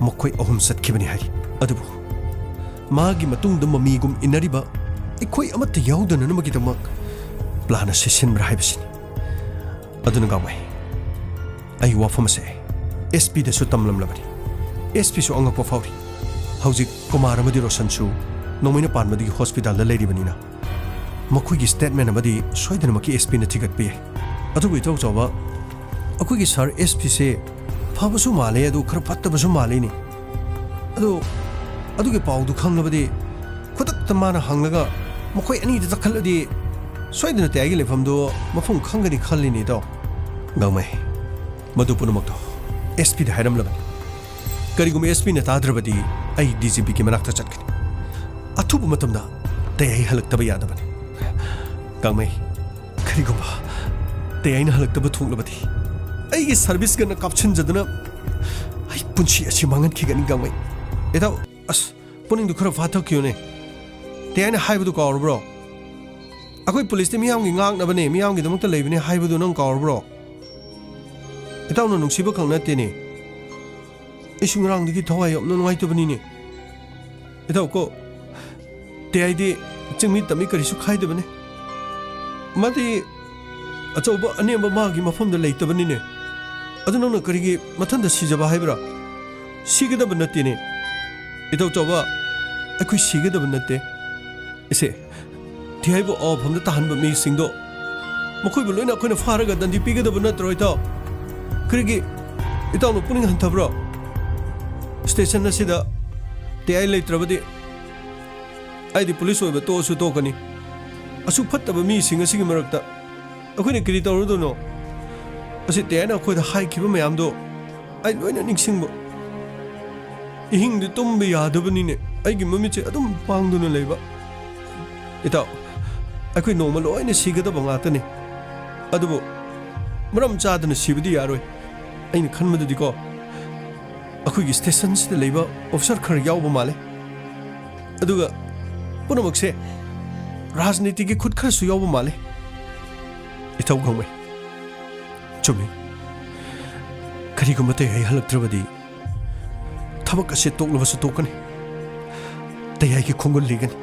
ꯃꯈꯣꯏ ꯑꯍꯨꯝ ꯆꯠꯈꯤꯕꯅꯤ ꯍꯥꯏꯔꯤ꯫ ꯑꯗꯨꯕꯨ ꯃꯥꯒꯤ ꯃꯇꯨꯡꯗ ꯃꯃꯤꯒꯨꯝ ꯏꯟꯅꯔꯤꯕ ꯑꯩꯈꯣꯏ ꯑꯃꯠꯇ ꯌꯥꯎꯗꯅꯅꯕꯒꯤꯗꯃꯛ ꯄ꯭ꯂꯥꯟ ꯑꯁꯤ ꯁꯤꯟꯕ꯭ꯔꯥ ꯍꯥꯏꯕꯁꯤꯅꯤ꯫ ꯑꯗꯨꯅ ꯒꯥꯡꯃꯩ, ꯑꯩ ꯋꯥꯐꯝ ꯑꯁꯦ ꯑꯦꯁ ꯄꯤꯗꯁꯨ ꯇꯝꯂꯝꯂꯕꯅꯤ꯫ ꯑꯦꯁ ꯄꯤꯁꯨ ꯑꯉꯛꯄ ꯐꯥꯎꯔꯤ꯫ ꯍꯧꯖꯤꯛ ꯀꯨꯃꯥꯔ ꯑꯃꯗꯤ ꯔꯣꯁꯟꯁꯨ ꯅꯣꯡꯃꯩꯅ ꯄꯥꯟꯕꯗꯒꯤ ꯍꯣꯁꯄꯤꯇꯥꯜꯗ ꯂꯩꯔꯤꯕꯅꯤꯅ, ꯃꯈꯣꯏꯒꯤ ꯁ꯭ꯇꯦꯠꯃꯦꯟ ꯑꯃꯗꯤ ꯁꯣꯏꯗꯅꯃꯛꯀꯤ ꯑꯦꯁ ꯄꯤꯅ ꯊꯤꯒꯠꯄ ꯌꯥꯏ꯫ ꯑꯗꯨꯕꯨ ꯏꯇꯥꯎ ꯆꯥꯎꯕ, ꯑꯩꯈꯣꯏꯒꯤ ꯁꯥꯔ ꯑꯦꯁ ꯄꯤꯁꯦ ꯐꯕꯁꯨ ꯃꯥꯜꯂꯦ, ꯑꯗꯨ ꯈꯔ ꯐꯠꯇꯕꯁꯨ ꯃꯥꯜꯂꯤꯅꯦ꯫ ꯑꯗꯣ ꯑꯗꯨꯒꯤ ꯄꯥꯎꯗꯨ ꯈꯪꯂꯕꯗꯤ ꯈꯨꯗꯛꯇ ꯃꯥꯅ ꯍꯪꯂꯒ ꯃꯈꯣꯏ ꯑꯅꯤꯗ ꯆꯠꯈꯠꯂꯗꯤ ꯁꯣꯏꯗꯅ ꯇꯌꯥꯏꯒꯤ ꯂꯩꯐꯝꯗꯨ ꯃꯐꯝ ꯈꯪꯒꯅꯤ ꯈꯜꯂꯤꯅꯦ ꯏꯇꯥꯎ꯫ ꯒꯥꯡꯃꯩ, ꯃꯗꯨ ꯄꯨꯝꯅꯃꯛꯇꯣ ꯑꯦꯁ ꯄꯤꯗ ꯍꯥꯏꯔꯝꯂꯕꯅꯤ꯫ ꯀꯔꯤꯒꯨꯝꯕ ꯑꯦꯁ ꯄꯤꯅ ꯇꯥꯗ꯭ꯔꯕꯗꯤ ꯑꯩ ꯗꯤ ꯖꯤ ꯄꯤꯒꯤ ꯃꯅꯥꯛꯇ ꯆꯠꯀꯅꯤ꯫ ꯑꯊꯨꯕ ꯃꯇꯝꯗ ꯇꯌꯥꯏ ꯍꯜꯂꯛꯇꯕ ꯌꯥꯗꯕꯅꯤ꯫ ꯒꯥꯡꯃꯩ, ꯀꯔꯤꯒꯨꯝꯕ ꯇꯌꯥꯏꯅ ꯍꯜꯂꯛꯇꯕ ꯊꯣꯛꯂꯕꯗꯤ ꯑꯩꯒꯤ ꯁꯥꯔꯚꯤꯁꯀꯅ ꯀꯥꯞꯁꯤꯟꯖꯗꯨꯅ ꯑꯩ ꯄꯨꯟꯁꯤ ꯑꯁꯤ ꯃꯥꯡꯍꯟꯈꯤꯒꯅꯤ꯫ ꯒꯥꯡꯃꯩ, ꯏꯇꯥꯎ, ꯑꯁ, ꯄꯨꯛꯅꯤꯡꯗꯨ ꯈꯔ ꯐꯥꯊꯈꯤꯌꯨꯅꯦ꯫ ꯇꯌꯥꯏꯅ ꯍꯥꯏꯕꯗꯨ ꯀꯥꯎꯔꯕ꯭ꯔꯣ? ꯑꯩꯈꯣꯏ ꯄꯨꯂꯤꯁꯇꯤ ꯃꯤꯌꯥꯝꯒꯤ ꯉꯥꯛꯅꯕꯅꯦ, ꯃꯤꯌꯥꯝꯒꯤꯗꯃꯛꯇ ꯂꯩꯕꯅꯦ ꯍꯥꯏꯕꯗꯨ ꯅꯪ ꯀꯥꯎꯔꯕ꯭ꯔꯣ? ꯏꯇꯥꯎꯅ ꯅꯨꯡꯁꯤꯕ ꯈꯛ ꯅꯠꯇꯦꯅꯦ, ꯏꯁꯤꯡ ꯉꯔꯥꯡꯗꯒꯤ ꯊꯋꯥꯏ ꯌꯥꯝꯅ ꯅꯨꯡꯉꯥꯏꯇꯕꯅꯤꯅꯦ꯫ ꯏꯇꯥꯎ ꯀꯣ, ꯇꯌꯥꯏꯗꯤ ꯆꯤꯡꯃꯤ ꯇꯝꯃꯤ ꯀꯔꯤꯁꯨ ꯈꯥꯏꯗꯕꯅꯦ꯫ ꯃꯥꯗꯤ ꯑꯆꯧꯕ ꯑꯅꯦꯝꯕ ꯃꯥꯒꯤ ꯃꯐꯝꯗ ꯂꯩꯇꯕꯅꯤꯅꯦ꯫ ꯑꯗꯨ ꯅꯪꯅ ꯀꯔꯤꯒꯤ ꯃꯊꯟꯇ ꯁꯤꯖꯕ ꯍꯥꯏꯕ꯭ꯔꯥ? ꯁꯤꯒꯗꯕ ꯅꯠꯇꯦꯅꯦ꯫ ꯏꯇꯥꯎ ꯆꯥꯎꯕ, ꯑꯩꯈꯣꯏ ꯁꯤꯒꯗꯕ ꯅꯠꯇꯦ꯫ ꯏꯁꯦ, ꯇꯌꯥꯏꯕꯨ ꯑꯋꯥꯐꯝꯗ ꯇꯥꯍꯟꯕ ꯃꯤꯁꯤꯡꯗꯣ, ꯃꯈꯣꯏꯕꯨ ꯂꯣꯏꯅ ꯑꯩꯈꯣꯏꯅ ꯐꯥꯔꯒ ꯗꯟꯗꯤ ꯄꯤꯒꯗꯕ ꯅꯠꯇ꯭ꯔꯣ, ꯏꯇꯥꯎ? ꯀꯔꯤꯒꯤ ꯏꯇꯥꯎꯅ ꯄꯨꯛꯅꯤꯡ ꯍꯟꯊꯕ꯭ꯔꯣ? ꯁ꯭ꯇꯦꯁꯟ ꯑꯁꯤꯗ ꯇꯌꯥꯏ ꯂꯩꯇ꯭ꯔꯕꯗꯤ ꯑꯩꯗꯤ ꯄꯨꯂꯤꯁ ꯑꯣꯏꯕ ꯇꯣꯛꯑꯁꯨ ꯇꯣꯛꯀꯅꯤ꯫ ꯑꯁꯨꯛ ꯐꯠꯇꯕ ꯃꯤꯁꯤꯡ ꯑꯁꯤꯒꯤ ꯃꯔꯛꯇ ꯑꯩꯈꯣꯏꯅ ꯀꯔꯤ ꯇꯧꯔꯨꯗꯣꯏꯅꯣ? ꯑꯁꯤ ꯇꯌꯥꯏꯅ ꯑꯩꯈꯣꯏꯗ ꯍꯥꯏꯈꯤꯕ ꯃꯌꯥꯝꯗꯣ ꯑꯩ ꯂꯣꯏꯅ ꯅꯤꯡꯁꯤꯡꯕ꯫ ꯏꯍꯤꯡꯗꯤ ꯇꯨꯝꯕ ꯌꯥꯗꯕꯅꯤꯅꯦ, ꯑꯩꯒꯤ ꯃꯃꯤꯠꯁꯦ ꯑꯗꯨꯝ ꯄꯥꯡꯗꯨꯅ ꯂꯩꯕ꯫ ꯏꯇꯥꯎ, ꯑꯩꯈꯣꯏ ꯅꯣꯡꯃ ꯂꯣꯏꯅ ꯁꯤꯒꯗꯕ ꯉꯥꯛꯇꯅꯤ꯫ ꯑꯗꯨꯕꯨ ꯃꯔꯝ ꯆꯥꯗꯅ ꯁꯤꯕꯗꯤ ꯌꯥꯔꯣꯏ꯫ ꯑꯩꯅ ꯈꯟꯕꯗꯗꯤꯀꯣ, ꯑꯩꯈꯣꯏꯒꯤ ꯁ꯭ꯇꯦꯁꯟꯁꯤꯗ ꯂꯩꯕ ꯑꯣꯐꯤꯁꯥꯔ ꯈꯔ ꯌꯥꯎꯕ ꯃꯥꯜꯂꯦ꯫ ꯑꯗꯨꯒ ꯄꯨꯝꯅꯃꯛꯁꯦ ꯔꯥꯖꯅꯤꯇꯤꯒꯤ ꯈꯨꯠ ꯈꯔꯁꯨ ꯌꯥꯎꯕ ꯃꯥꯜꯂꯦ꯫ ꯏꯇꯥꯎ ꯒꯥꯡꯃꯩ, ꯆꯨꯝꯃꯤ꯫ ꯀꯔꯤꯒꯨꯝꯕ ꯇꯌꯥꯏ ꯍꯜꯂꯛꯇ꯭ꯔꯕꯗꯤ ꯊꯕꯛ ꯑꯁꯦ ꯇꯣꯛꯂꯕꯁꯨ ꯇꯣꯛꯀꯅꯤ꯫ ꯇꯌꯥꯏꯒꯤ ꯈꯣꯡꯒꯨꯜ ꯂꯤꯒꯅꯤ꯫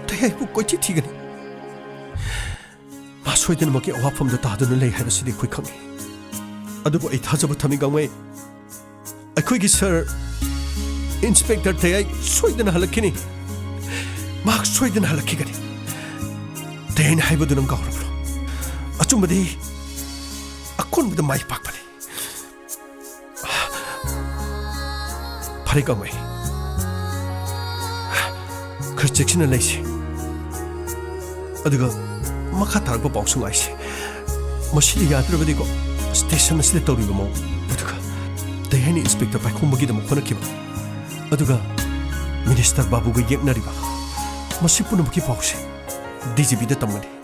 ꯇꯌꯥꯏꯕꯨ ꯀꯣꯏꯊꯤ ꯊꯤꯒꯅꯤ꯫ ꯃꯥ ꯁꯣꯏꯗꯅꯃꯛꯀꯤ ꯑꯋꯥꯐꯝꯗ ꯇꯥꯗꯨꯅ ꯂꯩ ꯍꯥꯏꯕꯁꯤꯗꯤ ꯑꯩꯈꯣꯏ ꯈꯪꯏ꯫ ꯑꯗꯨꯕꯨ ꯑꯩ ꯊꯥꯖꯕ ꯊꯝꯃꯤ ꯒꯥꯡꯃꯩ, ꯑꯩꯈꯣꯏꯒꯤ ꯁꯥꯔ ꯏꯟꯁꯄꯦꯛꯇꯔ ꯇꯌꯥꯏ ꯁꯣꯏꯗꯅ ꯍꯜꯂꯛꯈꯤꯅꯤ꯫ ꯃꯍꯥꯛ ꯁꯣꯏꯗꯅ ꯍꯜꯂꯛꯈꯤꯒꯅꯤ꯫ ꯇꯌꯥꯏꯅ ꯍꯥꯏꯕꯗꯨ ꯅꯪ ꯀꯥꯎꯔꯕ꯭ꯔꯣ? ꯑꯆꯨꯝꯕꯗꯤ ꯑꯀꯣꯟꯕꯗ ꯃꯥꯏ ꯄꯥꯛꯄꯅꯤ꯫ ꯐꯔꯦ ꯒꯥꯡꯃꯩ, ꯈꯔ ꯆꯦꯛꯁꯤꯟꯅ ꯂꯩꯁꯤ꯫ ꯑꯗꯨꯒ ꯃꯈꯥ ꯇꯥꯔꯛꯄ ꯄꯥꯎꯁꯨ ꯉꯥꯏꯁꯤ꯫ ꯃꯁꯤꯗ ꯌꯥꯗ꯭ꯔꯕꯗꯤꯀꯣ, ꯁ꯭ꯇꯦꯁꯟ ꯑꯁꯤꯗ ꯇꯧꯔꯤꯕ ꯃꯑꯣꯡ ꯑꯗꯨꯒ ꯗꯌꯥꯏꯅ ꯏꯟꯁꯄꯦꯛꯇꯔ ꯄꯥꯏꯈꯣꯝꯕꯒꯤꯗꯃꯛ ꯍꯣꯠꯅꯈꯤꯕ, ꯑꯗꯨꯒ ꯃꯤꯅꯤꯁꯇꯔ ꯕꯥꯕꯨꯒ ꯌꯦꯛꯅꯔꯤꯕ, ꯃꯁꯤ ꯄꯨꯝꯅꯃꯛꯀꯤ ꯄꯥꯎꯁꯦ ꯗꯤ ꯖꯤ ꯄꯤꯗ ꯇꯝꯒꯅꯤ꯫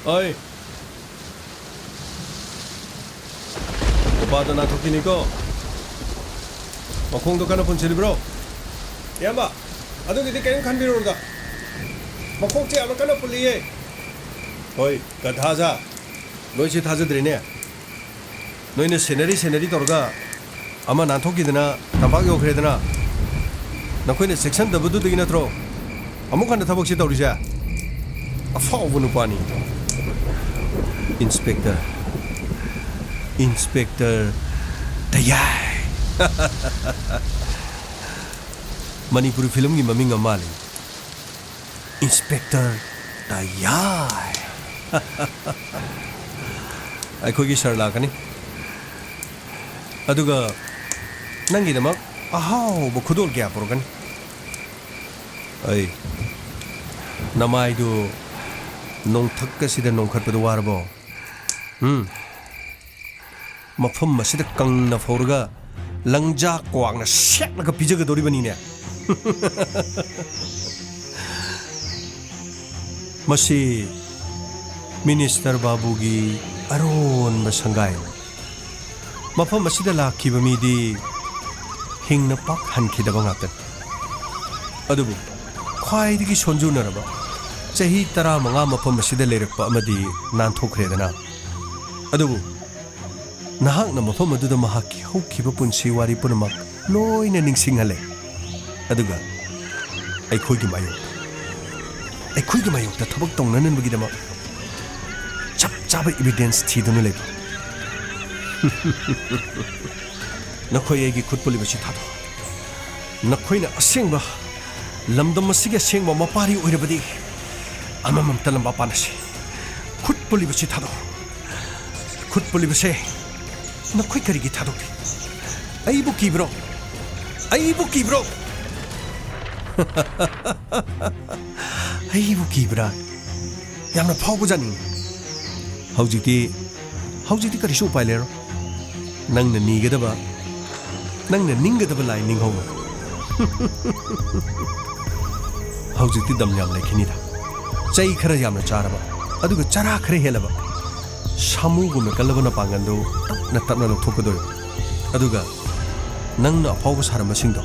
ꯑꯩ, ꯅꯨꯄꯥꯗꯣ ꯅꯥꯟꯊꯣꯛꯈꯤꯅꯤꯀꯣ꯫ ꯃꯈꯣꯡꯗꯣ ꯀꯟꯅ ꯄꯨꯟꯁꯤꯜꯂꯤꯕ꯭ꯔꯣ? ꯏꯌꯥꯝꯕ, ꯑꯗꯨꯒꯤꯗꯤ ꯀꯔꯤꯝ ꯈꯟꯕꯤꯔꯨꯅꯨꯗ꯫ ꯃꯈꯣꯡꯁꯦ ꯌꯥꯝꯅ ꯀꯟꯅ ꯄꯨꯜꯂꯤꯌꯦ꯫ ꯍꯣꯏ, ꯒꯙꯥꯖꯥ꯫ ꯅꯣꯏꯁꯦ ꯊꯥꯖꯗ꯭ꯔꯦꯅꯦ꯫ ꯅꯣꯏꯅ ꯁꯦꯟꯅꯔꯤ ꯁꯦꯟꯅꯔꯤ ꯇꯧꯔꯒ ꯑꯃ ꯅꯥꯟꯊꯣꯛꯈꯤꯗꯅ ꯇꯝꯄꯥꯛ ꯌꯧꯈ꯭ꯔꯦꯗꯅ꯫ ꯅꯈꯣꯏꯅ ꯆꯦꯛꯁꯤꯟꯗꯕꯗꯨꯗꯒꯤ ꯅꯠꯇ꯭ꯔꯣ ꯑꯃꯨꯛ ꯍꯟꯅ ꯊꯕꯛꯁꯤ ꯇꯧꯔꯤꯁꯦ? ꯑꯐꯥꯎꯕ ꯅꯨꯄꯥꯅꯤ꯫ Inspector, inspector ꯗꯌꯥꯏ꯫ ꯃꯅꯤꯄꯨꯔꯤ ꯐꯤꯂꯝꯒꯤ ꯃꯃꯤꯡ ꯑꯃ ꯃꯥꯜꯂꯤ꯫ ꯏꯟꯁꯄꯦꯛꯇꯔ ꯗꯌꯥꯏ꯫ ꯑꯩꯈꯣꯏꯒꯤ ꯁꯥꯔ ꯂꯥꯛꯀꯅꯤ꯫ ꯑꯗꯨꯒ ꯅꯪꯒꯤꯗꯃꯛ ꯑꯍꯥꯎꯕ ꯈꯨꯗꯣꯜ ꯀꯌꯥ ꯄꯨꯔꯛꯀꯅꯤ꯫ ꯑꯩ, ꯅꯃꯥꯏꯗꯨ ꯅꯣꯡꯊꯛ ꯑꯁꯤꯗ ꯅꯣꯡꯈꯠꯄꯗ ꯋꯥꯔꯕꯣ? ꯎꯝ? ꯃꯐꯝ ꯑꯁꯤꯗ ꯀꯪꯅ ꯐꯧꯔꯒ ꯂꯪꯖꯥ ꯀ꯭ꯋꯥꯛꯅ ꯁꯦꯠꯂꯒ ꯄꯤꯖꯒꯗꯧꯔꯤꯕꯅꯤꯅꯦ꯫ ꯃꯁꯤ ꯃꯤꯅꯤꯁꯇꯔ ꯕꯥꯕꯨꯒꯤ ꯑꯔꯣꯟꯕ ꯁꯪꯒꯥꯏ꯫ ꯃꯐꯝ ꯑꯁꯤꯗ ꯂꯥꯛꯈꯤꯕ ꯃꯤꯗꯤ ꯍꯤꯡꯅ ꯄꯥꯛ ꯍꯟꯈꯤꯗꯕ ꯉꯥꯛꯇꯅꯤ꯫ ꯑꯗꯨꯕꯨ ꯈ꯭ꯋꯥꯏꯗꯒꯤ ꯁꯣꯟꯖꯨꯅꯔꯕ, ꯆꯍꯤ ꯇꯔꯥꯃꯉꯥ ꯃꯐꯝ ꯑꯁꯤꯗ ꯂꯩꯔꯛꯄ ꯑꯃꯗꯤ ꯅꯥꯟꯊꯣꯛꯈ꯭ꯔꯦꯗꯅ꯫ ꯑꯗꯨꯕꯨ ꯅꯍꯥꯛꯅ ꯃꯐꯝ ꯑꯗꯨꯗ ꯃꯍꯥꯛꯀꯤ ꯍꯧꯈꯤꯕ ꯄꯨꯟꯁꯤ ꯋꯥꯔꯤ ꯄꯨꯝꯅꯃꯛ ꯂꯣꯏꯅ ꯅꯤꯡꯁꯤꯡꯍꯜꯂꯦ꯫ ꯑꯗꯨꯒ ꯑꯩꯈꯣꯏꯒꯤ ꯃꯥꯌꯣꯛꯇ ꯑꯩꯈꯣꯏꯒꯤ ꯃꯥꯌꯣꯛꯇ ꯊꯕꯛ ꯇꯧꯅꯅꯕꯒꯤꯗꯃꯛ ꯆꯞ ꯆꯥꯕ ꯏꯕꯤꯗꯦꯟꯁ ꯊꯤꯗꯨꯅ ꯂꯩꯕ꯫ ꯅꯈꯣꯏ ꯑꯩꯒꯤ ꯈꯨꯠ ꯄꯨꯜꯂꯤꯕꯁꯤ ꯊꯥꯗꯣꯛꯎ꯫ ꯅꯈꯣꯏꯅ ꯑꯁꯦꯡꯕ ꯂꯝꯗꯝ ꯑꯁꯤꯒꯤ ꯑꯁꯦꯡꯕ ꯃꯄꯥꯔꯤ ꯑꯣꯏꯔꯕꯗꯤ ꯑꯃꯃꯝꯇ ꯂꯝꯕꯥ ꯄꯥꯅꯁꯤ꯫ ꯈꯨꯠ ꯄꯨꯜꯂꯤꯕꯁꯤ ꯊꯥꯗꯣꯛꯎ꯫ ꯈꯨꯠ ꯄꯨꯜꯂꯤꯕꯁꯦ ꯅꯈꯣꯏ ꯀꯔꯤꯒꯤ ꯊꯥꯗꯣꯛꯂꯤ? ꯑꯩꯕꯨ ꯀꯤꯕ꯭ꯔꯣ? ꯑꯩꯕꯨ ꯀꯤꯕ꯭ꯔꯣ? ꯑꯩꯕꯨ ꯀꯤꯕ꯭ꯔꯥ? ꯌꯥꯝꯅ ꯐꯥꯎꯕꯖꯥꯠꯅꯤ꯫ ꯍꯧꯖꯤꯛꯇꯤ, ꯍꯧꯖꯤꯛꯇꯤ ꯀꯔꯤꯁꯨ ꯎꯄꯥꯏ ꯂꯩꯔꯣꯏ꯫ ꯅꯪꯅ ꯅꯤꯒꯗꯕ, ꯅꯪꯅ ꯅꯤꯡꯒꯗꯕ ꯂꯥꯏ ꯅꯤꯡꯍꯧꯔꯣ꯫ ꯍꯧꯖꯤꯛꯇꯤ ꯗꯝ ꯌꯥꯝ ꯂꯩꯈꯤꯅꯤꯗ꯫ ꯆꯩ ꯈꯔ ꯌꯥꯝꯅ ꯆꯥꯔꯕ, ꯑꯗꯨꯒ ꯆꯔꯥ ꯈꯔ ꯍꯦꯜꯂꯕ ꯁꯥꯃꯨꯒꯨꯝꯅ ꯀꯜꯂꯕ ꯅꯄꯥꯡꯒꯜꯗꯨ ꯇꯞꯅ ꯇꯞꯅ ꯂꯧꯊꯣꯛꯀꯗꯣꯔꯤꯕ꯫ ꯑꯗꯨꯒ ꯅꯪꯅ ꯑꯐꯥꯎꯕ ꯁꯥꯔꯝꯕꯁꯤꯡꯗꯣ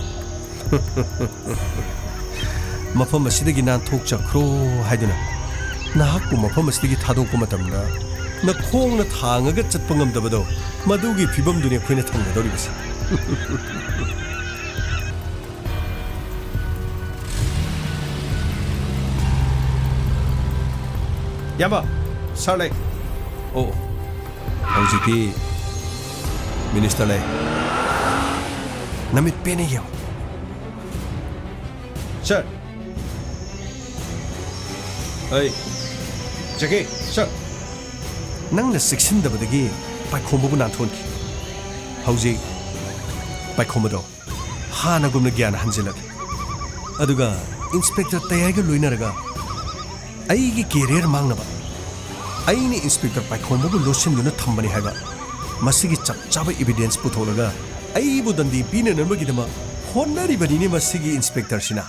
ꯃꯐꯝ ꯑꯁꯤꯗꯒꯤ ꯅꯥꯟꯊꯣꯛꯆꯈ꯭ꯔꯣ ꯍꯥꯏꯗꯨꯅ ꯅꯍꯥꯛꯄꯨ ꯃꯐꯝ ꯑꯁꯤꯗꯒꯤ ꯊꯥꯗꯣꯛꯄ ꯃꯇꯝꯗ ꯅꯈꯣꯡꯅ ꯊꯥꯡꯉꯒ ꯆꯠꯄ ꯉꯝꯗꯕꯗꯣ, ꯃꯗꯨꯒꯤ ꯐꯤꯕꯝꯗꯨꯅꯤ ꯑꯩꯈꯣꯏꯅ ꯊꯝꯒꯗꯧꯔꯤꯕꯁꯤ꯫ ꯏꯌꯥꯝꯕ, ꯁꯥꯔ ꯂꯩ꯫ ꯑꯣ, ꯍꯧꯖꯤꯛꯇꯤ ꯃꯤꯅꯤꯁꯇꯔ ꯂꯩ꯫ ꯅꯃꯤꯠ ꯄꯦꯟꯅ ꯌꯦꯡꯉꯨ꯫ ꯁꯥꯔ꯫ ꯑꯩ, ꯖꯦꯀꯦ, ꯁꯥꯔ꯫ ꯅꯪꯅ ꯆꯦꯛꯁꯤꯟꯗꯕꯗꯒꯤ ꯄꯥꯏꯈꯣꯝꯕꯕꯨ ꯅꯥꯟꯊꯣꯛꯍꯟꯈꯤ꯫ ꯍꯧꯖꯤꯛ ꯄꯥꯏꯈꯣꯝꯕꯗꯣ ꯍꯥꯟꯅꯒꯨꯝꯅ ꯒ꯭ꯌꯥꯟ ꯍꯟꯖꯤꯜꯂꯛꯂꯦ꯫ ꯑꯗꯨꯒ ꯏꯟꯁꯄꯦꯛꯇꯔ ꯇꯌꯥꯏꯒ ꯂꯣꯏꯅꯔꯒ ꯑꯩꯒꯤ ꯀꯦꯔꯤꯌꯔ ꯃꯥꯡꯅꯕ ꯑꯩꯅ ꯏꯟꯁꯄꯦꯛꯇꯔ ꯄꯥꯏꯈꯣꯝꯕꯕꯨ ꯂꯣꯠꯁꯤꯟꯗꯨꯅ ꯊꯝꯕꯅꯤ ꯍꯥꯏꯕ ꯃꯁꯤꯒꯤ ꯆꯞ ꯆꯥꯕ ꯏꯕꯤꯗꯦꯟꯁ ꯄꯨꯊꯣꯛꯂꯒ ꯑꯩꯕꯨ ꯗꯟꯗꯤ ꯄꯤꯅꯅꯕꯒꯤꯗꯃꯛ ꯍꯣꯠꯅꯔꯤꯕꯅꯤꯅꯦ ꯃꯁꯤꯒꯤ ꯏꯟꯁꯄꯦꯛꯇꯔꯁꯤꯅ꯫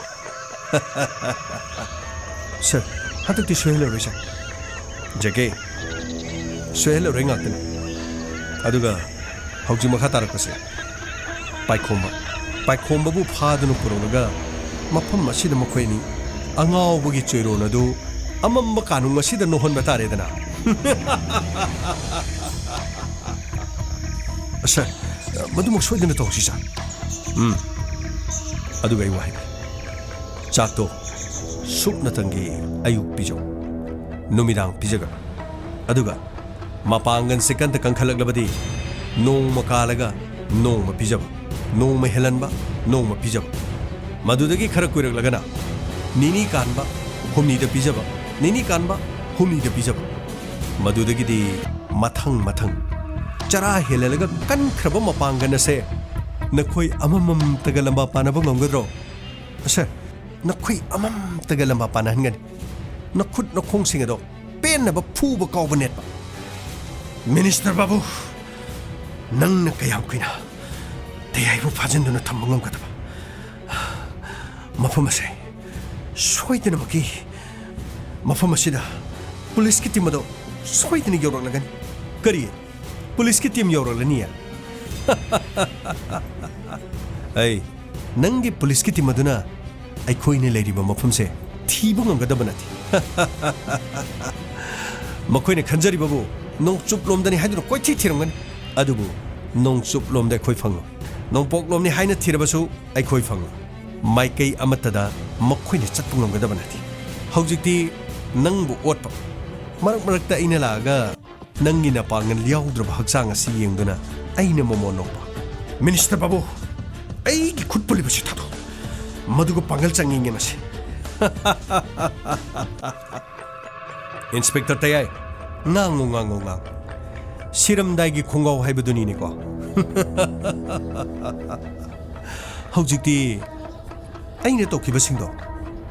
ꯁꯥꯔ, ꯍꯟꯗꯛꯇꯤ ꯁꯣꯏꯍꯜꯂꯔꯣꯏ, ꯁꯥꯔ꯫ ꯖꯦꯀꯦ, ꯁꯣꯏꯍꯜꯂꯔꯣꯏ ꯉꯥꯛꯇꯅꯤ꯫ ꯑꯗꯨꯒ ꯍꯧꯖꯤꯛ ꯃꯈꯥ ꯇꯥꯔꯛꯄꯁꯦ, ꯄꯥꯏꯈꯣꯝꯕ꯫ ꯄꯥꯏꯈꯣꯝꯕꯕꯨ ꯐꯥꯗꯨꯅ ꯄꯨꯔꯛꯂꯒ ꯃꯐꯝ ꯑꯁꯤꯗ ꯃꯈꯣꯏ ꯑꯅꯤ ꯑꯉꯥꯎꯕꯒꯤ ꯆꯣꯏꯔꯣꯟ ꯑꯗꯨ ꯑꯃꯝꯕ ꯀꯥꯅꯨꯡ ꯑꯁꯤꯗ ꯅꯣꯛꯍꯟꯕ ꯇꯥꯔꯦꯗꯅ꯫ ꯁꯥꯔ, ꯃꯗꯨꯃꯛ ꯁꯣꯏꯗꯅ ꯇꯧꯁꯤ, ꯁꯥꯔ꯫ ꯎꯝ꯫ ꯑꯗꯨꯒ ꯑꯩ ꯋꯥ ꯍꯥꯏꯒꯦ꯫ ꯆꯥꯛꯇꯣ ꯁꯨꯞꯅꯇꯪꯒꯤ ꯑꯌꯨꯛ ꯄꯤꯖꯧ, ꯅꯨꯃꯤꯗꯥꯡ ꯄꯤꯖꯒꯅꯨ꯫ ꯑꯗꯨꯒ ꯃꯄꯥꯡꯒꯜꯁꯦ ꯀꯟꯅ ꯀꯟꯈꯠꯂꯛꯂꯕꯗꯤ ꯅꯣꯡꯃ ꯀꯥꯜꯂꯒ ꯅꯣꯡꯃ ꯄꯤꯖꯕ, ꯅꯣꯡꯃ ꯍꯦꯜꯍꯟꯕ, ꯅꯣꯡꯃ ꯄꯤꯖꯕ꯫ ꯃꯗꯨꯗꯒꯤ ꯈꯔ ꯀꯨꯏꯔꯛꯂꯒꯅ ꯅꯤꯅꯤ ꯀꯥꯟꯕ, ꯍꯨꯝꯅꯤꯗ ꯄꯤꯖꯕ, ꯅꯤꯅꯤ ꯀꯥꯟꯕ, ꯍꯨꯝꯅꯤꯗ ꯄꯤꯖꯕ꯫ ꯃꯗꯨꯗꯒꯤꯗꯤ ꯃꯊꯪ ꯃꯊꯪ ꯆꯔꯥ ꯍꯦꯜꯍꯜꯂꯒ ꯀꯟꯈ꯭ꯔꯕ ꯃꯄꯥꯡꯒꯜ ꯑꯁꯦ ꯅꯈꯣꯏ ꯑꯃꯃꯝꯇꯒ ꯂꯝꯕꯥ ꯄꯥꯅꯕ ꯉꯝꯒꯗ꯭ꯔꯣ? ꯑꯁꯦ, ꯅꯈꯣꯏ ꯑꯃꯃꯝꯇꯒ ꯂꯝꯕꯥ ꯄꯥꯅꯍꯟꯒꯅꯤ꯫ ꯅꯈꯨꯠ ꯅꯈꯣꯡꯁꯤꯡ ꯑꯗꯣ ꯄꯦꯟꯅꯕ ꯐꯨꯕ ꯀꯥꯎꯕ ꯅꯦꯠꯄ꯫ ꯃꯤꯅꯤꯁꯇꯔ ꯕꯥꯕꯨ, ꯅꯪꯅ ꯀꯌꯥꯝ ꯀꯨꯏꯅ ꯇꯌꯥꯏꯕꯨ ꯐꯥꯖꯤꯟꯗꯨꯅ ꯊꯝꯕ ꯉꯝꯒꯗꯕ? ꯃꯐꯝ ꯑꯁꯦ ꯁꯣꯏꯗꯅꯃꯛꯀꯤ ꯃꯐꯝ ꯑꯁꯤꯗ ꯄꯨꯂꯤꯁꯀꯤ ꯇꯤꯝ ꯑꯗꯣ ꯁꯣꯏꯗꯅ ꯌꯧꯔꯛꯂꯒꯅꯤ꯫ ꯀꯔꯤ? ꯄꯨꯂꯤꯁꯀꯤ ꯇꯤꯝ ꯌꯧꯔꯛꯂꯅꯤꯌꯦ? ꯑꯩ, ꯅꯪꯒꯤ ꯄꯨꯂꯤꯁꯀꯤ ꯇꯤꯝ ꯑꯗꯨꯅ ꯑꯩꯈꯣꯏꯅ ꯂꯩꯔꯤꯕ ꯃꯐꯝꯁꯦ ꯊꯤꯕ ꯉꯝꯒꯗꯕ ꯅꯠꯇꯦ꯫ ꯃꯈꯣꯏꯅ ꯈꯟꯖꯔꯤꯕꯕꯨ ꯅꯣꯡꯆꯨꯞꯂꯣꯝꯗꯅꯤ ꯍꯥꯏꯗꯨꯅ ꯀꯣꯏꯊꯤ ꯊꯤꯔꯝꯒꯅꯤ, ꯑꯗꯨꯕꯨ ꯅꯣꯡꯆꯨꯞꯂꯣꯝꯗ ꯑꯩꯈꯣꯏ ꯐꯪꯂꯣꯏ, ꯅꯣꯡꯄꯣꯛꯂꯣꯝꯅꯤ ꯍꯥꯏꯅ ꯊꯤꯔꯕꯁꯨ ꯑꯩꯈꯣꯏ ꯐꯪꯂꯣꯏ꯫ ꯃꯥꯏꯀꯩ ꯑꯃꯠꯇꯗ ꯃꯈꯣꯏꯅ ꯆꯠꯄ ꯉꯝꯒꯗꯕ ꯅꯠꯇꯦ꯫ ꯍꯧꯖꯤꯛꯇꯤ ꯅꯪꯕꯨ ꯑꯣꯠꯄ, ꯃꯔꯛ ꯃꯔꯛꯇ ꯑꯩꯅ ꯂꯥꯛꯑꯒ ꯅꯪꯒꯤ ꯅꯄꯥꯡꯒꯜ ꯌꯥꯎꯗ꯭ꯔꯕ ꯍꯛꯆꯥꯡ ꯑꯁꯤ ꯌꯦꯡꯗꯨꯅ ꯑꯩꯅ ꯃꯃꯣꯟ ꯅꯣꯛꯄ꯫ ꯃꯤꯅꯤꯁꯇꯔ ꯕꯥꯕꯨ, ꯑꯩꯒꯤ ꯈꯨꯠ ꯄꯨꯜꯂꯤꯕꯁꯤ ꯊꯥꯗꯣꯛ꯫ ꯃꯗꯨꯒ ꯄꯥꯡꯒꯜ ꯆꯪꯉꯤ ꯌꯦꯡꯉꯁꯤ꯫ ꯏꯟꯁꯄꯦꯛꯇꯔ ꯇꯌꯥꯏ, ꯉꯥꯡꯉꯨ, ꯉꯥꯡꯉꯨ, ꯉꯥꯡꯉꯨ꯫ ꯁꯤꯔꯝꯗꯥꯏꯒꯤ ꯈꯣꯡꯒꯥꯎ ꯍꯥꯏꯕꯗꯨꯅꯤꯅꯦꯀꯣ꯫ ꯍꯧꯖꯤꯛꯇꯤ ꯑꯩꯅ ꯇꯧꯈꯤꯕꯁꯤꯡꯗꯣ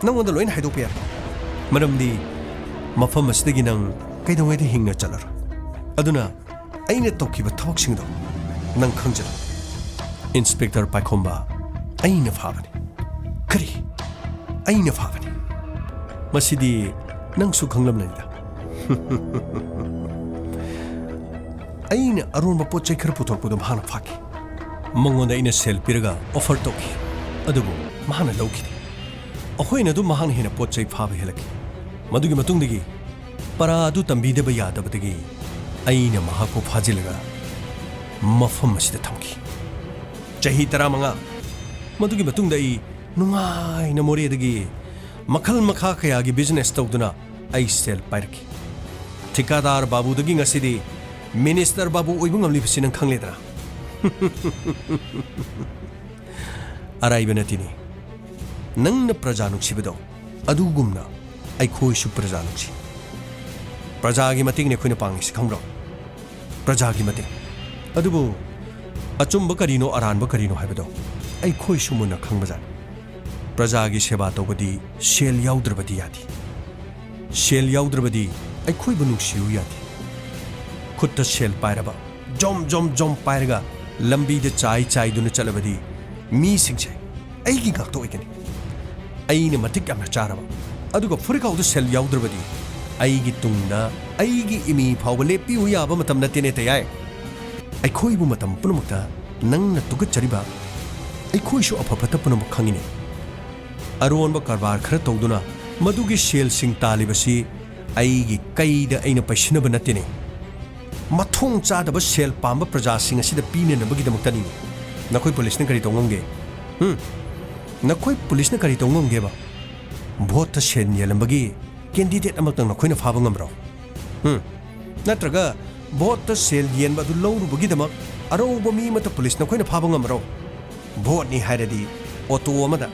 ꯅꯪꯉꯣꯟꯗ ꯂꯣꯏꯅ ꯍꯥꯏꯗꯣꯛꯄ ꯌꯥꯔꯦ꯫ ꯃꯔꯝꯗꯤ ꯃꯐꯝ ꯑꯁꯤꯗꯒꯤ ꯅꯪ ꯀꯩꯗꯧꯉꯩꯗ ꯍꯤꯡꯅ ꯆꯠꯂꯔꯣꯏ꯫ ꯑꯗꯨꯅ ꯑꯩꯅ ꯇꯧꯈꯤꯕ ꯊꯕꯛꯁꯤꯡꯗꯣ ꯅꯪ ꯈꯪꯖꯔꯣ꯫ ꯏꯟꯁꯄꯦꯛꯇꯔ ꯄꯥꯏꯈꯣꯝꯕ, ꯑꯩꯅ ꯐꯥꯕꯅꯤ꯫ ꯀꯔꯤ? ꯑꯩꯅ ꯐꯥꯕꯅꯤ? ꯃꯁꯤꯗꯤ ꯅꯪꯁꯨ ꯈꯪꯂꯝꯂꯅꯤꯗ꯫ ꯑꯩꯅ ꯑꯔꯣꯟꯕ ꯄꯣꯠ ꯆꯩ ꯈꯔ ꯄꯨꯊꯣꯔꯛꯄꯗꯣ ꯃꯍꯥꯛꯅ ꯐꯥꯈꯤ꯫ ꯃꯉꯣꯟꯗ ꯑꯩꯅ ꯁꯦꯜ ꯄꯤꯔꯒ ꯑꯣꯐꯔ ꯇꯧꯈꯤ, ꯑꯗꯨꯕꯨ ꯃꯍꯥꯛꯅ ꯂꯧꯈꯤꯗꯦ꯫ ꯑꯩꯈꯣꯏꯅ ꯑꯗꯨꯝ ꯃꯍꯥꯛꯅ ꯍꯦꯟꯅ ꯄꯣꯠ ꯆꯩ ꯐꯥꯕ ꯍꯦꯜꯂꯛꯈꯤ꯫ ꯃꯗꯨꯒꯤ ꯃꯇꯨꯡꯗꯒꯤ ꯄꯔꯥ ꯑꯗꯨ ꯇꯝꯕꯤꯗꯕ ꯌꯥꯗꯕꯗꯒꯤ ꯑꯩꯅ ꯃꯍꯥꯛꯄꯨ ꯐꯥꯖꯤꯜꯂꯒ ꯃꯐꯝ ꯑꯁꯤꯗ ꯊꯝꯈꯤ꯫ ꯆꯍꯤ ꯇꯔꯥꯃꯉꯥ꯫ ꯃꯗꯨꯒꯤ ꯃꯇꯨꯡꯗ ꯑꯩ ꯅꯨꯡꯉꯥꯏꯅ ꯃꯣꯔꯦꯗꯒꯤ ꯃꯈꯜ ꯃꯈꯥ ꯀꯌꯥꯒꯤ ꯕꯤꯖꯤꯅꯦꯁ ꯇꯧꯗꯨꯅ ꯑꯩ ꯁꯦꯜ ꯄꯥꯏꯔꯛꯈꯤ꯫ ꯊꯤꯀꯥꯗꯥꯔ ꯕꯥꯕꯨꯗꯒꯤ ꯉꯁꯤꯗꯤ ꯃꯤꯅꯤꯁꯇꯔ ꯕꯥꯕꯨ ꯑꯣꯏꯕ ꯉꯝꯂꯤꯕꯁꯤ ꯅꯪ ꯈꯪꯂꯦꯗꯅ꯫ ꯑꯔꯥꯏꯕ ꯅꯠꯇꯦꯅꯦ꯫ ꯅꯪꯅ ꯄ꯭ꯔꯖꯥ ꯅꯨꯡꯁꯤꯕꯗꯣ, ꯑꯗꯨꯒꯨꯝꯅ ꯑꯩꯈꯣꯏꯁꯨ ꯄ꯭ꯔꯖꯥ ꯅꯨꯡꯁꯤ꯫ ꯄ꯭ꯔꯖꯥꯒꯤ ꯃꯇꯦꯡꯅꯤ ꯑꯩꯈꯣꯏꯅ ꯄꯥꯡꯉꯤꯁꯤ, ꯈꯪꯕ꯭ꯔꯣ? ꯄ꯭ꯔꯖꯥꯒꯤ ꯃꯇꯦꯡ꯫ ꯑꯗꯨꯕꯨ ꯑꯆꯨꯝꯕ ꯀꯔꯤꯅꯣ, ꯑꯔꯥꯟꯕ ꯀꯔꯤꯅꯣ ꯍꯥꯏꯕꯗꯣ ꯑꯩꯈꯣꯏꯁꯨ ꯃꯨꯟꯅ ꯈꯪꯕꯖꯥꯠꯅꯤ꯫ ꯄ꯭ꯔꯖꯥꯒꯤ ꯁꯦꯕꯥ ꯇꯧꯕꯗꯤ ꯁꯦꯜ ꯌꯥꯎꯗ꯭ꯔꯕꯗꯤ ꯌꯥꯗꯦ꯫ ꯁꯦꯜ ꯌꯥꯎꯗ꯭ꯔꯕꯗꯤ ꯑꯩꯈꯣꯏꯕꯨ ꯅꯨꯡꯁꯤꯌꯨ ꯌꯥꯗꯦ꯫ ꯈꯨꯠꯇ ꯁꯦꯜ ꯄꯥꯏꯔꯕ, ꯖꯣꯝ ꯖꯣꯝ ꯖꯣꯝ ꯄꯥꯏꯔꯒ ꯂꯝꯕꯤꯗ ꯆꯥꯏ ꯆꯥꯏꯗꯨꯅ ꯆꯠꯂꯕꯗꯤ ꯃꯤꯁꯤꯡꯁꯦ ꯑꯩꯒꯤ ꯉꯥꯛꯇ ꯑꯣꯏꯒꯅꯤ꯫ ꯑꯩꯅ ꯃꯇꯤꯛ ꯌꯥꯝꯅ ꯆꯥꯔꯕ, ꯑꯗꯨꯒ ꯐꯨꯔꯤꯠꯈꯥꯎꯗ ꯁꯦꯜ ꯌꯥꯎꯗ꯭ꯔꯕꯗꯤ ꯑꯩꯒꯤ ꯇꯨꯡꯗ ꯑꯩꯒꯤ ꯏꯃꯤ ꯐꯥꯎꯕ ꯂꯦꯞꯄꯤꯌꯨ ꯌꯥꯕ ꯃꯇꯝ ꯅꯠꯇꯦꯅꯦ, ꯇꯌꯥꯏ꯫ ꯑꯩꯈꯣꯏꯕꯨ ꯃꯇꯝ ꯄꯨꯝꯅꯃꯛꯇ ꯅꯪꯅ ꯇꯨꯀꯠꯆꯔꯤꯕ ꯑꯩꯈꯣꯏꯁꯨ ꯑꯐ ꯐꯠꯇ ꯄꯨꯝꯅꯃꯛ ꯈꯪꯉꯤꯅꯦ꯫ ꯑꯔꯣꯟꯕ ꯀꯔꯕꯥꯔ ꯈꯔ ꯇꯧꯗꯨꯅ ꯃꯗꯨꯒꯤ ꯁꯦꯜꯁꯤꯡ ꯇꯥꯜꯂꯤꯕꯁꯤ ꯑꯩꯒꯤ ꯀꯩꯗ ꯑꯩꯅ ꯄꯩꯁꯤꯟꯅꯕ ꯅꯠꯇꯦꯅꯦ꯫ ꯃꯊꯣꯡ ꯆꯥꯗꯕ ꯁꯦꯜ ꯄꯥꯝꯕ ꯄ꯭ꯔꯖꯥꯁꯤꯡ ꯑꯁꯤꯗ ꯄꯤꯅꯅꯕꯒꯤꯗꯃꯛꯇꯅꯤꯅꯦ꯫ ꯅꯈꯣꯏ ꯄꯨꯂꯤꯁꯅ ꯀꯔꯤ ꯇꯧ ꯉꯝꯒꯦ? ꯍꯨꯝ? ꯅꯈꯣꯏ ꯄꯨꯂꯤꯁꯅ ꯀꯔꯤ ꯇꯧ ꯉꯝꯒꯦꯕ? ꯚꯣꯠꯇ ꯁꯦꯜ ꯌꯦꯜꯂꯝꯕꯒꯤ ꯀꯦꯟꯗꯤꯗꯦꯠ ꯑꯃꯇꯪ ꯅꯈꯣꯏꯅ ꯐꯥꯕ ꯉꯝꯕ꯭ꯔꯣ? ꯍꯨꯝ? ꯅꯠꯇ꯭ꯔꯒ ꯚꯣꯠꯇ ꯁꯦꯜ ꯌꯦꯟꯕ ꯑꯗꯨ ꯂꯧꯔꯨꯕꯒꯤꯗꯃꯛ ꯑꯔꯧꯕ ꯃꯤ ꯑꯃꯠꯇ ꯄꯨꯂꯤꯁ ꯅꯈꯣꯏꯅ ꯐꯥꯕ ꯉꯝꯃꯔꯣ? ꯚꯣꯠꯅꯤ ꯍꯥꯏꯔꯗꯤ ꯑꯣꯇꯣ ꯑꯃꯗ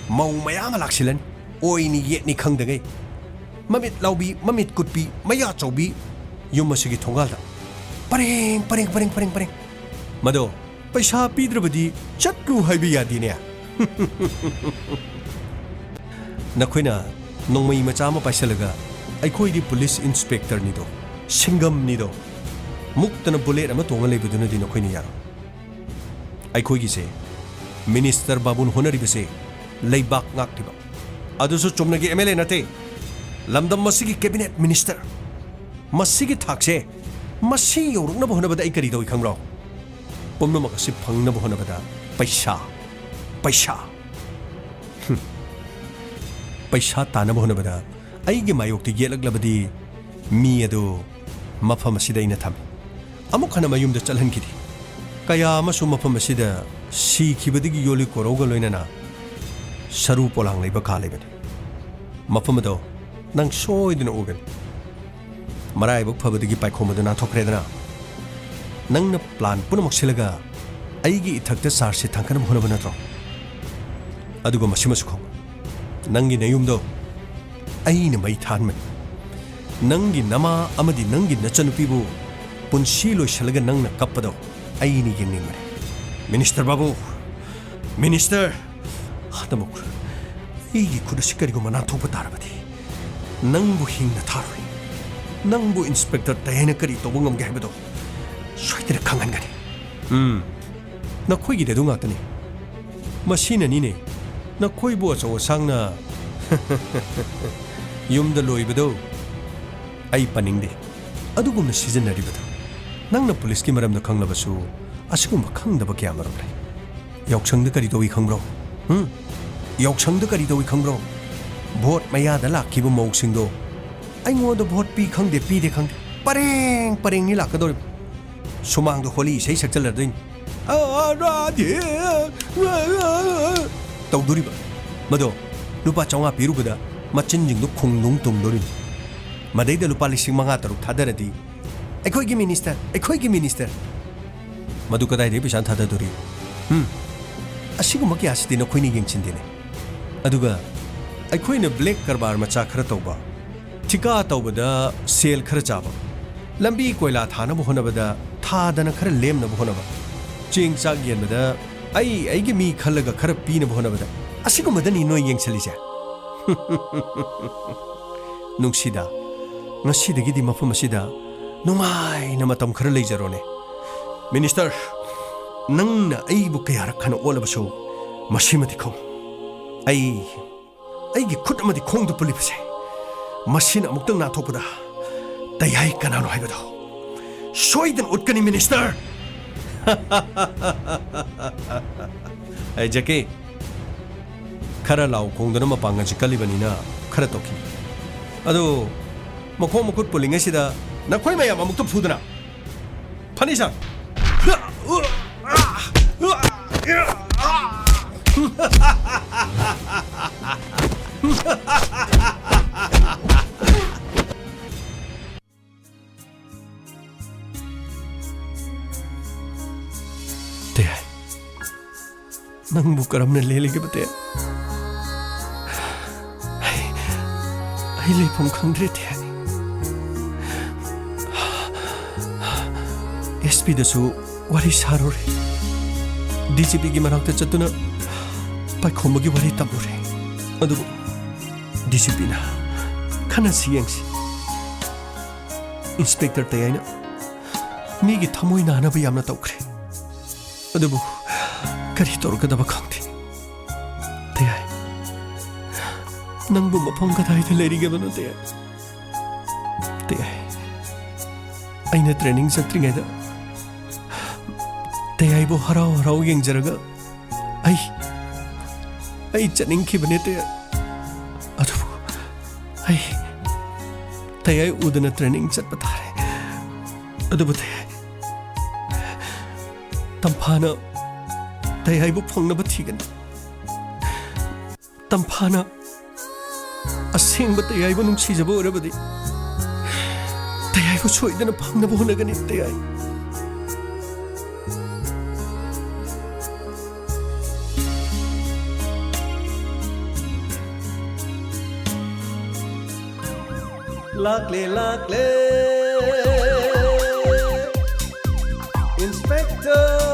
ꯃꯧ ꯃꯌꯥꯝ ꯑꯃ ꯂꯥꯛꯁꯤꯜꯂꯅꯤ꯫ ꯑꯣꯏꯅꯤ ꯌꯦꯠꯅꯤ ꯈꯪꯗꯉꯩ꯫ ꯃꯃꯤꯠ ꯂꯥꯎꯕꯤ, ꯃꯃꯤꯠ ꯀꯨꯠꯄꯤ, ꯃꯌꯥ ꯆꯧꯕꯤ, ꯌꯨꯝ ꯑꯁꯤꯒꯤ ꯊꯣꯡꯒꯥꯜꯗ ꯄꯔꯦꯡ, ꯄꯔꯦꯡ, ꯄꯔꯦꯡ, ꯄꯔꯦꯡ, ꯄꯔꯦꯡ꯫ ꯃꯗꯣ ꯄꯩꯁꯥ ꯄꯤꯗ꯭ꯔꯕꯗꯤ ꯆꯠꯂꯨ ꯍꯥꯏꯕ ꯌꯥꯗꯦꯅꯦ꯫ ꯅꯈꯣꯏꯅ ꯅꯣꯡꯃꯩ ꯃꯆꯥ ꯑꯃ ꯄꯥꯏꯁꯜꯂꯒ, "ꯑꯩꯈꯣꯏꯗꯤ ꯄꯨꯂꯤꯁ ꯏꯟꯁꯄꯦꯛꯇꯔꯅꯤꯗꯣ, ꯁꯤꯡꯒꯝꯅꯤꯗꯣ, ꯃꯨꯛꯇꯅ ꯕꯨꯂꯦꯠ ꯑꯃ ꯇꯣꯡꯉ ꯂꯩꯕꯗꯨꯅꯗꯤ ꯅꯈꯣꯏꯅ ꯌꯥꯔꯣꯏ"꯫ ꯑꯩꯈꯣꯏꯒꯤꯁꯦ, ꯃꯤꯅꯤꯁꯇꯔ ꯕꯥꯕꯨꯅ ꯍꯣꯠꯅꯔꯤꯕꯁꯦ ꯂꯩꯕꯥꯛ ꯉꯥꯛꯂꯤꯕ, ꯑꯗꯨꯁꯨ ꯆꯨꯝꯅꯒꯤ ꯑꯦꯝ ꯑꯦꯜ ꯑꯦ ꯅꯠꯇꯦ, ꯂꯝꯗꯝ ꯑꯁꯤꯒꯤ ꯀꯦꯕꯤꯅꯦꯠ ꯃꯤꯅꯤꯁꯇꯔ꯫ ꯃꯁꯤꯒꯤ ꯊꯥꯛꯁꯦ, ꯃꯁꯤ ꯌꯧꯔꯛꯅꯕ ꯍꯣꯠꯅꯕꯗ ꯑꯩ ꯀꯔꯤ ꯇꯧꯏ ꯈꯪꯕ꯭ꯔꯣ? ꯄꯨꯝꯅꯃꯛ ꯑꯁꯤ ꯐꯪꯅꯕ ꯍꯣꯠꯅꯕꯗ ꯄꯩꯁꯥ, ꯄꯩꯁꯥ꯫ ꯍꯨꯝ꯫ ꯄꯩꯁꯥ ꯇꯥꯅꯕ ꯍꯣꯠꯅꯕꯗ ꯑꯩꯒꯤ ꯃꯥꯌꯣꯛꯇ ꯌꯦꯠꯂꯛꯂꯕꯗꯤ ꯃꯤ ꯑꯗꯨ ꯃꯐꯝ ꯑꯁꯤꯗ ꯑꯩꯅ ꯊꯝꯃꯤ꯫ ꯑꯃꯨꯛ ꯍꯟꯅ ꯃꯌꯨꯝꯗ ꯆꯠꯍꯟꯈꯤꯗꯦ꯫ ꯀꯌꯥ ꯑꯃꯁꯨ ꯃꯐꯝ ꯑꯁꯤꯗ ꯁꯤꯈꯤꯕꯗꯒꯤ ꯌꯣꯜꯂꯤ ꯀꯣꯔꯧꯒ ꯂꯣꯏꯅꯅ ꯁꯔꯨ ꯄꯣꯂꯥꯡ ꯂꯩꯕ ꯀꯥ ꯂꯩꯕꯅꯤ꯫ ꯃꯐꯝ ꯑꯗꯣ ꯅꯪ ꯁꯣꯏꯗꯅ ꯎꯒꯅꯤ꯫ ꯃꯔꯥꯏꯕꯛ ꯐꯕꯗꯒꯤ ꯄꯥꯏꯈꯣꯝꯕꯗꯨ ꯅꯥꯟꯊꯣꯛꯈ꯭ꯔꯦꯗꯅ꯫ ꯅꯪꯅ ꯄ꯭ꯂꯥꯟ ꯄꯨꯝꯅꯃꯛ ꯁꯤꯜꯂꯒ ꯑꯩꯒꯤ ꯏꯊꯛꯇ ꯆꯥꯔꯖꯁꯦ ꯊꯥꯡꯒꯠꯅꯕ ꯍꯣꯠꯅꯕ ꯅꯠꯇ꯭ꯔꯣ? ꯑꯗꯨꯒ ꯃꯁꯤꯃꯁꯨ ꯈꯪꯉꯨ, ꯅꯪꯒꯤ ꯅꯌꯨꯝꯗꯣ ꯑꯩꯅ ꯃꯩ ꯊꯥꯍꯟꯕꯅꯤ꯫ ꯅꯪꯒꯤ ꯅꯃꯥ ꯑꯃꯗꯤ ꯅꯪꯒꯤ ꯅꯆꯟꯅꯨꯄꯤꯕꯨ ꯄꯨꯟꯁꯤ ꯂꯣꯏꯁꯤꯜꯂꯒ ꯅꯪꯅ ꯀꯞꯄꯗꯣ ꯑꯩꯅ ꯌꯦꯡꯅꯤꯡꯕꯅꯤ꯫ ꯃꯤꯅꯤꯁꯇꯔ ꯕꯥꯕꯨ, ꯃꯤꯅꯤꯁꯇꯔ, ꯍꯟꯗꯃꯨꯛ ꯑꯩꯒꯤ ꯈꯨꯠ ꯑꯁꯤ ꯀꯔꯤꯒꯨꯝꯕ ꯅꯥꯟꯊꯣꯛꯄ ꯇꯥꯔꯕꯗꯤ ꯅꯪꯕꯨ ꯍꯤꯡꯅ ꯊꯥꯔꯣꯏ꯫ ꯅꯪꯕꯨ ꯏꯟꯁꯄꯦꯛꯇꯔ ꯇꯌꯥꯏꯅ ꯀꯔꯤ ꯇꯧꯕ ꯉꯝꯒꯦ ꯍꯥꯏꯕꯗꯣ ꯁꯣꯏꯗꯅ ꯈꯪꯍꯟꯒꯅꯤ꯫ ꯎꯝ, ꯅꯈꯣꯏꯒꯤꯗꯤ ꯑꯗꯨ ꯉꯥꯛꯇꯅꯤ꯫ ꯃꯁꯤꯅꯅꯤꯅꯦ ꯅꯈꯣꯏꯕꯨ ꯑꯆꯧ ꯑꯁꯥꯡꯅ ꯌꯨꯝꯗ ꯂꯣꯏꯕꯗꯣ꯫ ꯑꯩ ꯄꯟꯅꯤꯡꯗꯦ꯫ ꯑꯗꯨꯒꯨꯝꯅ ꯁꯤꯖꯤꯟꯅꯔꯤꯕꯗꯨ꯫ ꯅꯪꯅ ꯄꯨꯂꯤꯁꯀꯤ ꯃꯔꯝꯗ ꯈꯪꯂꯕꯁꯨ ꯑꯁꯤꯒꯨꯝꯕ ꯈꯪꯗꯕ ꯀꯌꯥ ꯃꯔꯨꯝ ꯂꯩ꯫ ꯌꯥꯎꯁꯪꯗ ꯀꯔꯤ ꯇꯧꯏ ꯈꯪꯕ꯭ꯔꯣ? ꯍꯨꯝ? ꯌꯥꯎꯁꯪꯗ ꯀꯔꯤ ꯇꯧꯏ ꯈꯪꯕ꯭ꯔꯣ? ꯚꯣꯠ ꯃꯌꯥꯗ ꯂꯥꯛꯈꯤꯕ ꯃꯧꯁꯤꯡꯗꯣ ꯑꯩꯉꯣꯟꯗ ꯚꯣꯠ ꯄꯤ ꯈꯪꯗꯦ, ꯄꯤꯗꯦ ꯈꯪꯗꯦ, ꯄꯔꯦꯡ ꯄꯔꯦꯡꯅꯤ ꯂꯥꯛꯀꯗꯧꯔꯤꯕ꯫ ꯁꯨꯃꯥꯡꯗ ꯍꯣꯂꯤ ꯏꯁꯩ ꯁꯛꯆꯜꯂꯗꯣꯏꯅꯤ꯫ "ꯑ, ꯑ, ꯔꯥꯙꯦ, ꯑ, ꯑ, ꯑ," ꯇꯧꯗꯣꯔꯤꯕ꯫ ꯃꯗꯣ ꯂꯨꯄꯥ ꯆꯥꯝꯃꯉꯥ ꯄꯤꯔꯨꯕꯗ ꯃꯆꯤꯟꯁꯤꯡꯗꯣ ꯈꯨꯡꯅꯨꯡ ꯇꯨꯡꯗꯣꯔꯤꯕ꯫ ꯃꯗꯩꯗ ꯂꯨꯄꯥ ꯂꯤꯁꯤꯡ ꯃꯉꯥ ꯇꯔꯨꯛ ꯊꯥꯗꯔꯗꯤ, "ꯑꯩꯈꯣꯏꯒꯤ ꯃꯤꯅꯤꯁꯇꯔ, ꯑꯩꯈꯣꯏꯒꯤ ꯃꯤꯅꯤꯁꯇꯔ!" ꯃꯗꯨ ꯀꯗꯥꯏꯗꯒꯤ ꯄꯩꯁꯥ ꯊꯥꯗꯗꯣꯔꯤ? ꯍꯨꯝ? ꯑꯁꯤꯒꯨꯝꯕ ꯀꯌꯥꯁꯤꯗꯤ ꯅꯈꯣꯏꯅ ꯌꯦꯡꯁꯤꯟꯗꯦꯅꯦ꯫ ꯑꯗꯨꯒ ꯑꯩꯈꯣꯏꯅ ꯕ꯭ꯂꯦꯛ ꯀꯔꯕꯥꯔ ꯃꯆꯥ ꯈꯔ ꯇꯧꯕ, ꯊꯤꯀꯥ ꯇꯧꯕꯗ ꯁꯦꯜ ꯈꯔ ꯆꯥꯕ, ꯂꯝꯕꯤ ꯀꯣꯏꯂꯥ ꯊꯥꯅꯕ ꯍꯣꯠꯅꯕꯗ ꯊꯥꯗꯅ ꯈꯔ ꯂꯦꯝꯅꯕ ꯍꯣꯠꯅꯕ, ꯆꯦꯡ ꯆꯥꯛ ꯌꯦꯟꯕꯗ ꯑꯩ ꯑꯩꯒꯤ ꯃꯤ ꯈꯜꯂꯒ ꯈꯔ ꯄꯤꯅꯕ ꯍꯣꯠꯅꯕꯗ, ꯑꯁꯤꯒꯨꯝꯕꯗꯅꯤ ꯅꯣꯏ ꯌꯦꯡꯁꯤꯜꯂꯤꯁꯦ꯫ ꯅꯨꯡꯁꯤꯗ, ꯉꯁꯤꯗꯒꯤꯗꯤ ꯃꯐꯝ ꯑꯁꯤꯗ ꯅꯨꯡꯉꯥꯏꯅ ꯃꯇꯝ ꯈꯔ ꯂꯩꯖꯔꯣꯅꯦ꯫ ꯃꯤꯅꯤꯁꯇꯔ, ꯅꯪꯅ ꯑꯩꯕꯨ ꯀꯌꯥꯔꯛ ꯍꯟꯅ ꯑꯣꯠꯂꯕꯁꯨ, ꯃꯁꯤꯃꯗꯤ ꯈꯪꯉꯨ, ꯑꯩ ꯑꯩꯒꯤ ꯈꯨꯠ ꯑꯃꯗꯤ ꯈꯣꯡꯗ ꯄꯨꯜꯂꯤꯕꯁꯦ, ꯃꯁꯤꯅ ꯑꯃꯨꯛꯇꯪ ꯅꯥꯟꯊꯣꯛꯄꯗ ꯇꯌꯥꯏ ꯀꯅꯥꯅꯣ ꯍꯥꯏꯕꯗꯣ ꯁꯣꯏꯗꯅ ꯎꯠꯀꯅꯤ, ꯃꯤꯅꯤꯁꯇꯔ꯫ ꯑꯩ ꯖꯦꯀꯤ, ꯈꯔ ꯂꯥꯎ ꯈꯣꯡꯗꯨꯅ ꯃꯄꯥꯡꯒꯜꯁꯤ ꯀꯜꯂꯤꯕꯅꯤꯅ ꯈꯔ ꯇꯧꯈꯤꯅꯤ꯫ ꯑꯗꯨ ꯃꯈꯣꯡ ꯃꯈꯨꯠ ꯄꯨꯜꯂꯤꯉꯩꯁꯤꯗ ꯅꯈꯣꯏ ꯃꯌꯥꯝ ꯑꯃꯨꯛꯇ ꯐꯨꯗꯅ꯫ ꯐꯅꯤ, ꯁꯥꯔ꯫ ꯇꯌꯥꯏ, ꯅꯪꯕꯨ ꯀꯔꯝꯅ ꯂꯦꯜꯂꯤꯒꯦ, ꯇꯌꯥꯏ? ꯑꯩ, ꯑꯩ ꯂꯩꯐꯝ ꯈꯪꯗ꯭ꯔꯦ, ꯇꯌꯥꯏ꯫ ꯑꯦꯁ ꯄꯤꯗꯁꯨ ꯋꯥꯔꯤ ꯁꯥꯔꯨꯔꯦ꯫ ꯗꯤ ꯖꯤ ꯄꯤꯒꯤ ꯃꯅꯥꯛꯇ ꯆꯠꯇꯨꯅ ꯄꯥꯏꯈꯣꯝꯕꯒꯤ ꯋꯥꯔꯤ ꯇꯝꯂꯨꯔꯦ꯫ ꯑꯗꯨꯕꯨ ꯗꯤ ꯖꯤ ꯄꯤꯅ "ꯈꯟꯅꯁꯤ ꯌꯦꯡꯁꯤ꯫ ꯏꯟꯁꯄꯦꯛꯇꯔ ꯇꯌꯥꯏꯅ ꯃꯤꯒꯤ ꯊꯃꯣꯏ ꯅꯥꯅꯕ ꯌꯥꯝꯅ ꯇꯧꯈ꯭ꯔꯦ꯫ ꯑꯗꯨꯕꯨ ꯀꯔꯤ ꯇꯧꯔꯛꯀꯗꯕ ꯈꯪꯗꯦ꯫ ꯇꯌꯥꯏ, ꯅꯪꯕꯨ ꯃꯐꯝ ꯀꯗꯥꯏꯗ ꯂꯩꯔꯤꯒꯕꯅꯣ, ꯇꯌꯥꯏ? ꯇꯌꯥꯏ, ꯑꯩꯅ ꯇ꯭ꯔꯦꯅꯤꯡ ꯆꯠꯇ꯭ꯔꯤꯉꯩꯗ ꯇꯌꯥꯏꯕꯨ ꯍꯔꯥꯎ ꯍꯔꯥꯎ ꯌꯦꯡꯖꯔꯒ ꯑꯩ, ꯑꯩ ꯆꯠꯅꯤꯡꯈꯤꯕꯅꯦ, ꯇꯌꯥꯏ꯫ ꯑꯗꯨꯕꯨ ꯑꯩ ꯇꯌꯥꯏ ꯎꯗꯅ ꯇ꯭ꯔꯦꯅꯤꯡ ꯆꯠꯄ ꯇꯥꯔꯦ꯫ ꯑꯗꯨꯕꯨ ꯇꯌꯥꯏ, ꯇꯝꯐꯥꯅ ꯇꯌꯥꯏꯕꯨ ꯐꯪꯅꯕ ꯊꯤꯒꯅꯤ꯫ ꯇꯝꯐꯥꯅ ꯑꯁꯦꯡꯕ ꯇꯌꯥꯏꯕꯨ ꯅꯨꯡꯁꯤꯖꯕ ꯑꯣꯏꯔꯕꯗꯤ ꯇꯌꯥꯏꯕꯨ ꯁꯣꯏꯗꯅ ꯐꯪꯅꯕ ꯍꯣꯠꯅꯒꯅꯤ, ꯇꯌꯥꯏ꯫ ꯂꯥꯛꯂꯦ, ꯂꯥꯛꯂꯦ, ꯏꯟꯁꯄꯦꯛꯇꯔ꯫